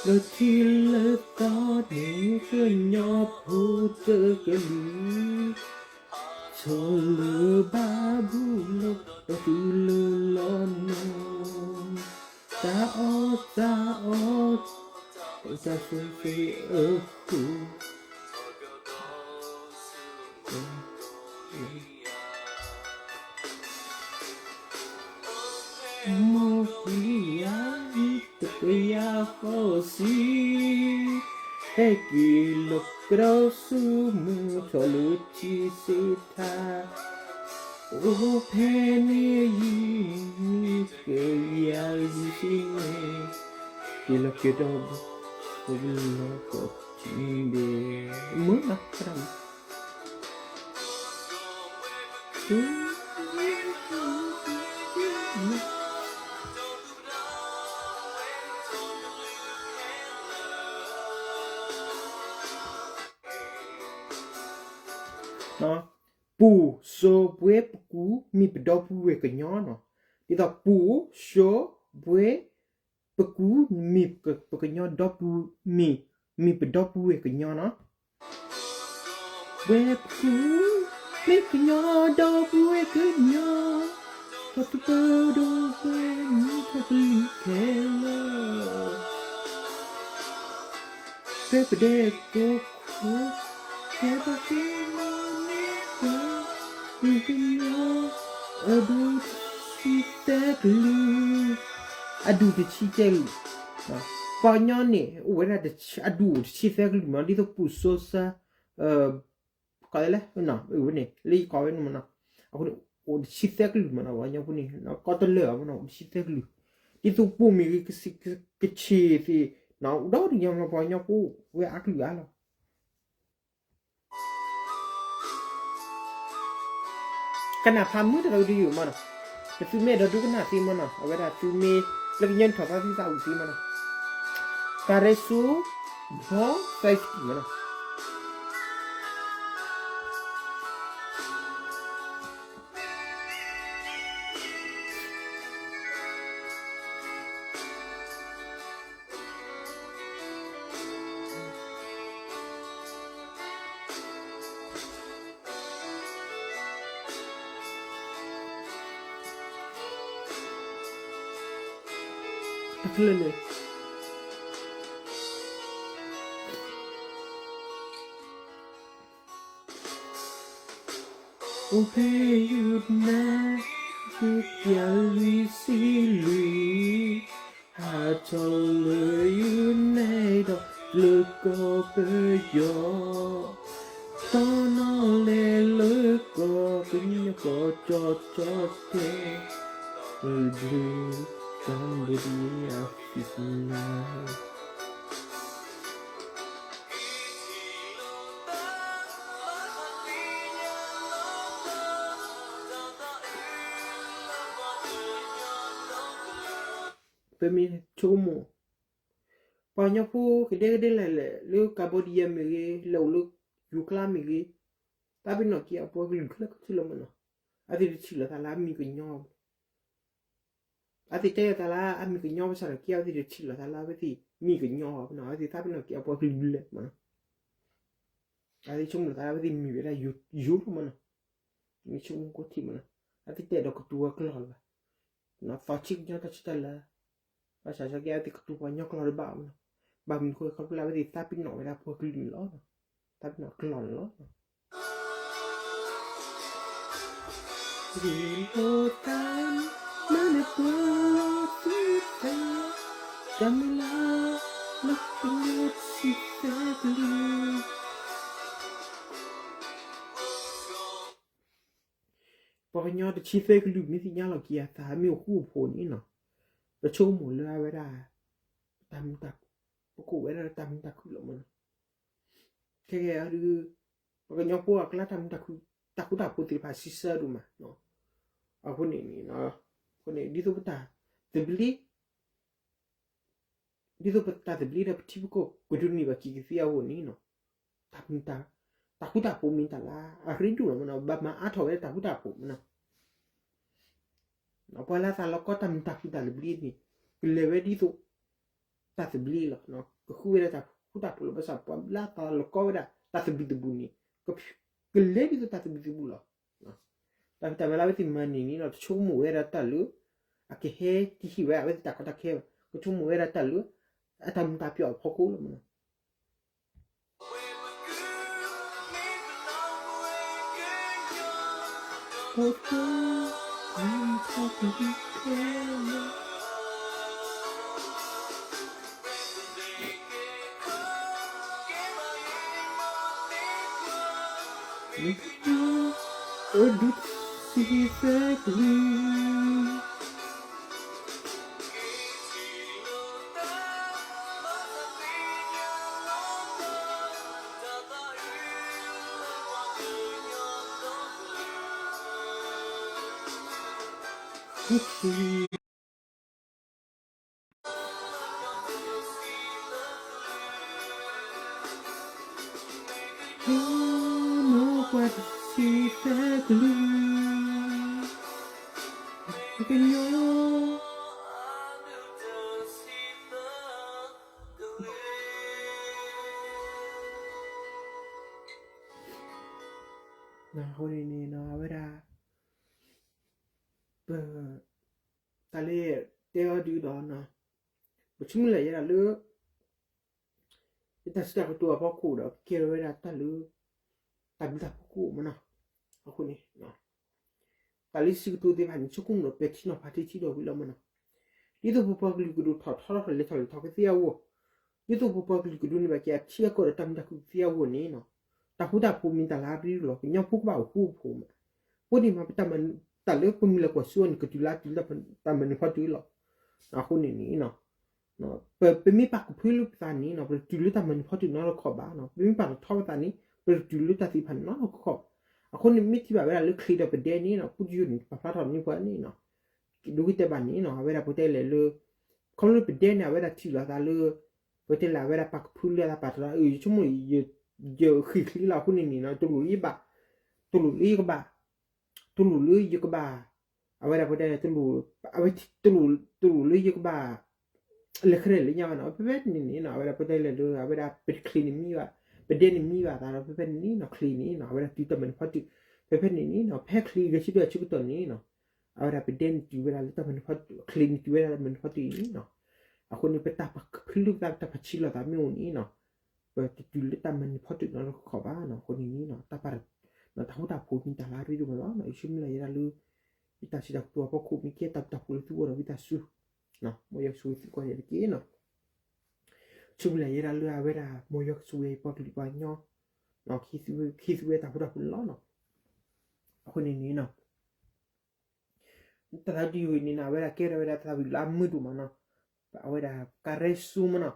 လၢထံလၢသီန့ၣ် ကညီဖိတကလုာ် ဆီၣ်လၢဘၤဘူလိၣ် ဒီးတုၤလၢလီၤနီၤ တၢ်အီၣ်တၢ်အီ တၢ်ဆိၣ်ဆိၣ်အဃိ မ်ပှၤကလုာ်ယၤ တကယၤဃီဆံ ဟဲက့ၤလီၤကဒီးဆူမုၢ်ထီၣ်လၢထံစ့ထါ အိၣ်ဖဲန့ၣ်ယံၤ တကယၤယံၤဆံန့ၣ် က့ၤလီၤကဒီး လီၤကီၢ်ထံဘ့ၣ် မုၢ်နီၤ ကဒီးမုၢ် ပူၤစိပှဲပကူ မ့ၢ်ပဒီပုၢ်ဝဲၢ်ကညီနီၤ. ဒ်သိးပူၤစိ ပှဲ ပကူ မ့ၢ်ပကညီဒီပုၢ် မ့ၢ် မ့ၢ်ပဒီပုၢ်ဝဲၢ်ကညီနီၤ. ပှဲပကူ မ့ၢ်ကညီဒီပုၢ်ဝဲၢ်ကညီ ပှၤသူၣ်ပှဲၤဒီပုၢ်ဝဲၢ်မ့ၢ်ထီၣ်ကလုာ်ခဲလၢာ် ဖဲပဒဲကိခိၣ် ကဲဘၣ်က့ၤမၤန့ၢ်ပှၤ မ့ၢ်ကညီ အဒူၣ်တဆံသၢကလုာ် အဒူၣ်တဆံသၢကလုာ် ပှၤကညီန့ၣ် အိၣ်ဝဲဒၣ်အဒူၣ်အိၣ်တဆံသၢကလုာ်မး ဒ်သိးပူၤစိစၢ ကီးလဲၣ် ဝဲန့ၣ် လၢယကိးဝဲန့ၣ်မနီၤ အဃိန့ၣ် အိၣ်တဆံသၢကလုာ်မနီၤ ပှၤကညီဖိန့ၣ် ကီးတလၢာ်မနီၤ အိၣ်တဆံသၢကလုာ် ဒ်သိးပူၤမ့ၢ်ဂ့ၤ ကဆံးသ့ၣ် အိၣ်ဒီဒူၣ်ညါမနီၤ ပှၤကညီဖိဝဲအါကလုာ်အါလီၤ ကနၣ်ဖးမုၢ်တဂၤဒုးယိာ်မနီၤ, ပသုမ့ၢ်အဲၣ်ဒိးဒိကနၣ်သ့မနီၤ, အဝဲဒၣ်သုမ့ၢ်လၢကညီထီၣ်သးသုသးဝံၤသ့မနီၤ, တၢ်ရဲၣ်ဆူ ဘီသဲကတံၢ်မနီၤ. တချုးန့ၣ် အိၣ်ဖဲယုၢ်နဲၣ် ယုၢ်ကယၤလွံၢ်ဆံလွံၢ်, ဟးထီၣ်လၢယုၢ်နဲၣ်ဒီး လၢကီၢ်ပယီၤ, တီနီၣ်လဲၤလၢကီၢ် ကညီကီၢ်ကၠီကၠီတဲ, ဘျုး Cambodia သုးကလၢၤ ပမ့ၢ်ဆိကမိၣ် ပှၤကညီဖိကဒဲကဒဲလဲၣ်လဲၣ် လၢ Cambodia မ့ၢ်ဂ့ၤ လဲၤအိၣ်လၢ ယူၤကျါ မ့ၢ်ဂ့ၤ, သးပ့ၤနီၣ်က့ၤအပှၤကလုာ်ခဲလၢာ်ခဲဆ့လီၤမနီၤ, အဝဲသ့ၣ်တထံၣ်လိာ်သးလၢအမံၤကညီ အဝဲသ့ၣ်တဲလိာ်သးလၢအမံၤကညီဘၣ်ဆၣ်ဒီးက့ အဝဲသ့ၣ်တထံၣ်လိာ်သးလၢအဝဲသ့ၣ်မံၤကညီဘၣ်နီၤ, အဝဲသ့ၣ်သးပ့ၤနီၣ်က့ၤအပှၤကလုာ်လၢမနီၤ, အဝဲသ့ၣ်ဆိကမိၣ်လိာ်သးလၢအဝဲသ့ၣ်မံၤဝဲဒၣ်ယိၤလီၤမနီၤ, မ့ၢ်ဆိကမိၣ်ကိးထံၣ်မနီၤ, အဝဲသ့ၣ်တအဲၣ်ဒိးကတိၤဝဲကျိာ်လၢၤဘၣ်, သီဆံကညီတၢ်ဆၢတၢ်လၢ ဘၣ်ဆၣ်ဆၢက့ အဝဲသ့ၣ်ကတိၤပှၤကညီကျိာ်တဘၣ်မနီၤ, ဘၣ်မနုၤအဃိ ခီဖျိလၢအဝဲသ့ၣ်သးပ့ၤနီၣ်ဝဲဒၣ်ပှၤကလုာ်န့ၣ်လီၤ, သးပ့ၤနီၣ်ကျိာ်န့ၣ်လီၤ. တၢ်မုၢ်လၢ် လၢကညီတဆံသၢကလုာ် ပှၤကညီတဆံသၢကလုာ် မ့ၢ်သ့ၣ်ညါလီၤက့ၤအသး မ့ၢ်အိၣ်ဃူအိၣ်ဖိးန့ၣ်နီၤ, ပဆိကမိၣ်လၢအဝဲဒၣ် တၢ်မုာ်တၢ် ပကိးဝဲဒၣ်တၢ်မုာ်တၢ်ခုၣ်လီၤမနီၤ, ခဲကဲဒုး ပှၤကညီဖိအကျါတၢ်မုာ်တၢ်ခုၣ် တၢ်ဃူတၢ်ဖိးသ့ၣ်တဖၣ်စံးဆၢဒိၣ်မး, အဃိန့ၣ် အဃိန့ၣ် ဒ်သိးပတၢ်သဘျ့ ဒ်သိးပတၢ်သဘျ့ဒီးပထံပကီၢ် ကဒိးန့ၢ်ဘၣ်က့ၤကသ့အဂီၢ်န့ၣ်နီၤ, တၢ်မုာ်တၢ် တၢ်ဃူတၢ်ဖိးမ့ၢ်တၢ်လၢအရ့ဒိၣ်လီၤမနီၤ, ဘၣ်မၤအါထီၣ်ဝဲဒၣ်တၢ်ဃူတၢ်ဖိးမနီၤ. ပှၤလၢအသးလီၤကီတၢ်မုာ်တၢ်ခုၣ်တၢ်သဘျ့န့ၣ် ကလဲၤဝဲဒ်သိး တၢ်သဘျ့လီၤ. ကဃုဝဲဒၣ်တၢ်ဃူတၢ်ဖိးလီၤ. ဘၣ်ဆၣ်ပှၤလၢအသးလီၤကီဝဲဒၣ်တၢ်သဘံၣ်သဘုၣ်န့ၣ် ကလဲၤဒ်သိးတၢ်သဘံၣ်သဘုၣ်လီၤ. တၢ်ဖံးတၢ်မၤလၢအဝဲသ့ၣ်မၤန့ၣ်န့ၣ်လီၤ, တဆိကမိၣ်ဝဲဒၣ်တၢ်လၢ အကဟဲတဟ့ၣ်ဝဲဒၣ်အဝဲသ့ၣ်တၢ်ကီတၢ်ခဲဘၣ်, ကဆိကမိၣ်ဝဲဒၣ်တၢ်လၢ အတၢ်မုာ်တၢ်ပျီၣ်အဖီခိၣ်လီၤမနီၤ. အဃိန့ၣ်န့ၣ် အဝဲဒၣ် ပ တၢ်လၢတဲအီၤဒုးဒီး ပဆိကမိၣ်လၢယဲဒၣ်လၢ ယတၢ်စံးတၢ်ကတိၤအဖီခိၣ်ဒီး ကကဲထီၣ်ဝဲဒၣ်တၢ်လၢ တၢ်ဘျုးတၢ်ဖှိၣ်မနီၤ. အဃိန့ၣ် တၢ်လၢစံးကတိၤသ့ၣ်တဖၣ်န့ၣ် ဆိကမိၣ်ဒီးပဲာ်ထံနီၤဖးထံထံဒီးဝံၤလီၤမနီၤ. ဒ်သိးပပှၤကလုာ်ကဒိၣ်ထီၣ်ထီထီၣ်လဲၤထီၣ်လဲၤထီကသ့အဂီၢ်, ဒ်သိးပပှၤကလုာ်ကဒိးန့ၢ်ဘၣ်က့ၤအထံအကီၢ်ဒီးတၢ်မုာ်တၢ်ခုၣ်ကသ့အဂီၢ်န့ၣ် တၢ်ဃူတၢ်ဖိးမ့ၢ်တၢ်လၢအရ့ဒိၣ်လီၤ. ကညီဖိကဘၣ်အိၣ်ဃူအိၣ်ဖိးမး, အဃိန့ၣ်မး ပတၢ်မၤ တၢ်လၢပမုၢ်လၢ်ကွၢ်စိအီၤန့ၣ် ကတုၤလၢတုၤလၢတၢ်မၤနၢၤဖီတုၤလီၤ. အဃိန့ၣ်န့ၣ် ပ ပမ့ၢ်ပာ်ကဖၢလၢပသးန့ၣ် ပတတုၤလၢတၢ်မၤနၢၤဖီတုၤနီတခီၣ်ဘၣ်, ပမ့ၢ်ပာ်ထီၣ်ထီပသးန့ၣ် ပတတုၤလၢတၢ်သ့ၣ်တဖၣ်န့ၣ်နီတခီၣ်. အဃိန့ၣ် မ့ၢ်ထံၣ်ဘၣ်ဝဲဒၣ်လၢချံးဒီးပဒဲန့ၣ် ပူတယိာ်န့ၣ် ပာ်ဖျါထီၣ်န့ၢ်ပှၤန့ၣ် ဒ်ကတဲဘၣ်န့ၣ် အဝဲဒၣ်ပတဲလဲၣ်လၢ ခီဖျိလၢပဒဲန့ၣ် အဝဲဒၣ်ထံၣ်လိာ်သးလၢ ပတဲလဲၣ် အဝဲဒၣ်ပာ်ကဖၢလၢအသးပာ်တရၢ အၢ ယဆိကမိၣ် ယဃ့ၢ်ချံလီၤအဃိန့ၣ်န့ၣ် တလိၣ်လၢယဘၣ် တလိၣ်လၢယကဘၣ် တလိၣ်လၢယကဘၣ် အဝဲဒၣ်ပတဲလဲၣ် တလိၣ် အဝဲ တလိၣ်လၢယကဘၣ် လဲၤခရဲၣ်လၢညါဘၣ်နီၤ ဖဲဖဲန့ၣ်န့ၣ် အဝဲဒၣ်ပတဲလဲၣ်လၢ အဝဲဒၣ်ပချံးန့ၣ်မံဘၣ် ပဒဲန့ၣ်မံဘၣ်သးဒီး ဖဲဖဲန့ၣ်န့ၣ် ချံးန့ၣ် အဝဲဒၣ်တုၤတၢ်မၤနၢၤဖီတုၤ ဖဲဖဲန့ၣ်န့ၣ် ဖဲချံးဂဲၤဆၢထၢၣ်အဆၢကတီၢ်န့ၣ် အဝဲဒၣ်ပဒဲန့ၣ်တုၤဝဲဒၣ်လၢတၢ်မၤနၢၤဖီတုၤ ချံးန့ၣ်တုၤဝဲဒၣ်တၢ်မၤနၢၤဖီတုၤအံၤန့ၣ် အဃိန့ၣ် ပတၢ်ပာ်ကဖၢလၢပသး ပတၢ်ပာ်ဆံးလိာ်သးမ့ၢ်အိၣ်န့ၣ် ပတတုၤလၢတၢ်မၤနၢၤဖီတုၤနီတခီၣ်ဘၣ်နီၤ အဃိန့ၣ်န့ၣ် တၢ်ပာ် တၢ်ဃူတၢ်ဖိးမ့ၢ်တၢ်လၢအရ့ဒိၣ်မးလီၤ. ယဆိကမိၣ်လၢယဲဒၣ်လၢ ယတၢ်စံးတၢ်ကတိၤအဖီခိၣ် မ့ၢ်ကဲတၢ်ဘျုးတၢ်ဖှိၣ်လၢသုဂီၢ်ဒီးဝံသးစူၤ မ်ယွၤကဆိၣ်ဂ့ၤသုကိးဂၤဒဲးတက့ၢ်နီၤ. ဆိကမိၣ်လၢယဲဒၣ်လၢအဝဲဒၣ် မ်ယွၤကဆိၣ်ဂ့ၤပှၤကလုာ်ပှၤကညီ ဟံးသုဝဲတၢ်ဃူတၢ်ဖိးန့ၣ်လီၤ. အဃိန့ၣ်န့ၣ် တၢ်သးဒုးဝံၤန့ၣ်နီၤ အဝဲဒၣ်ကဲထီၣ်ဝဲဒၣ်တၢ်သးဝံၣ်လၢအမုာ်ဒိၣ်မးနီၤ. အဝဲဒၣ်ကရဲစူမနီၤ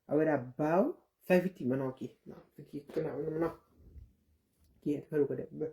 အဝဲဒၣ် ဘၣ် သၢဖံတံၣ်မနီၤ က့ၤ သုကနၣ်ဝဲန့ၣ်မနီၤ က့ၤတဖၣ်ဒိၣ်ကဒဲး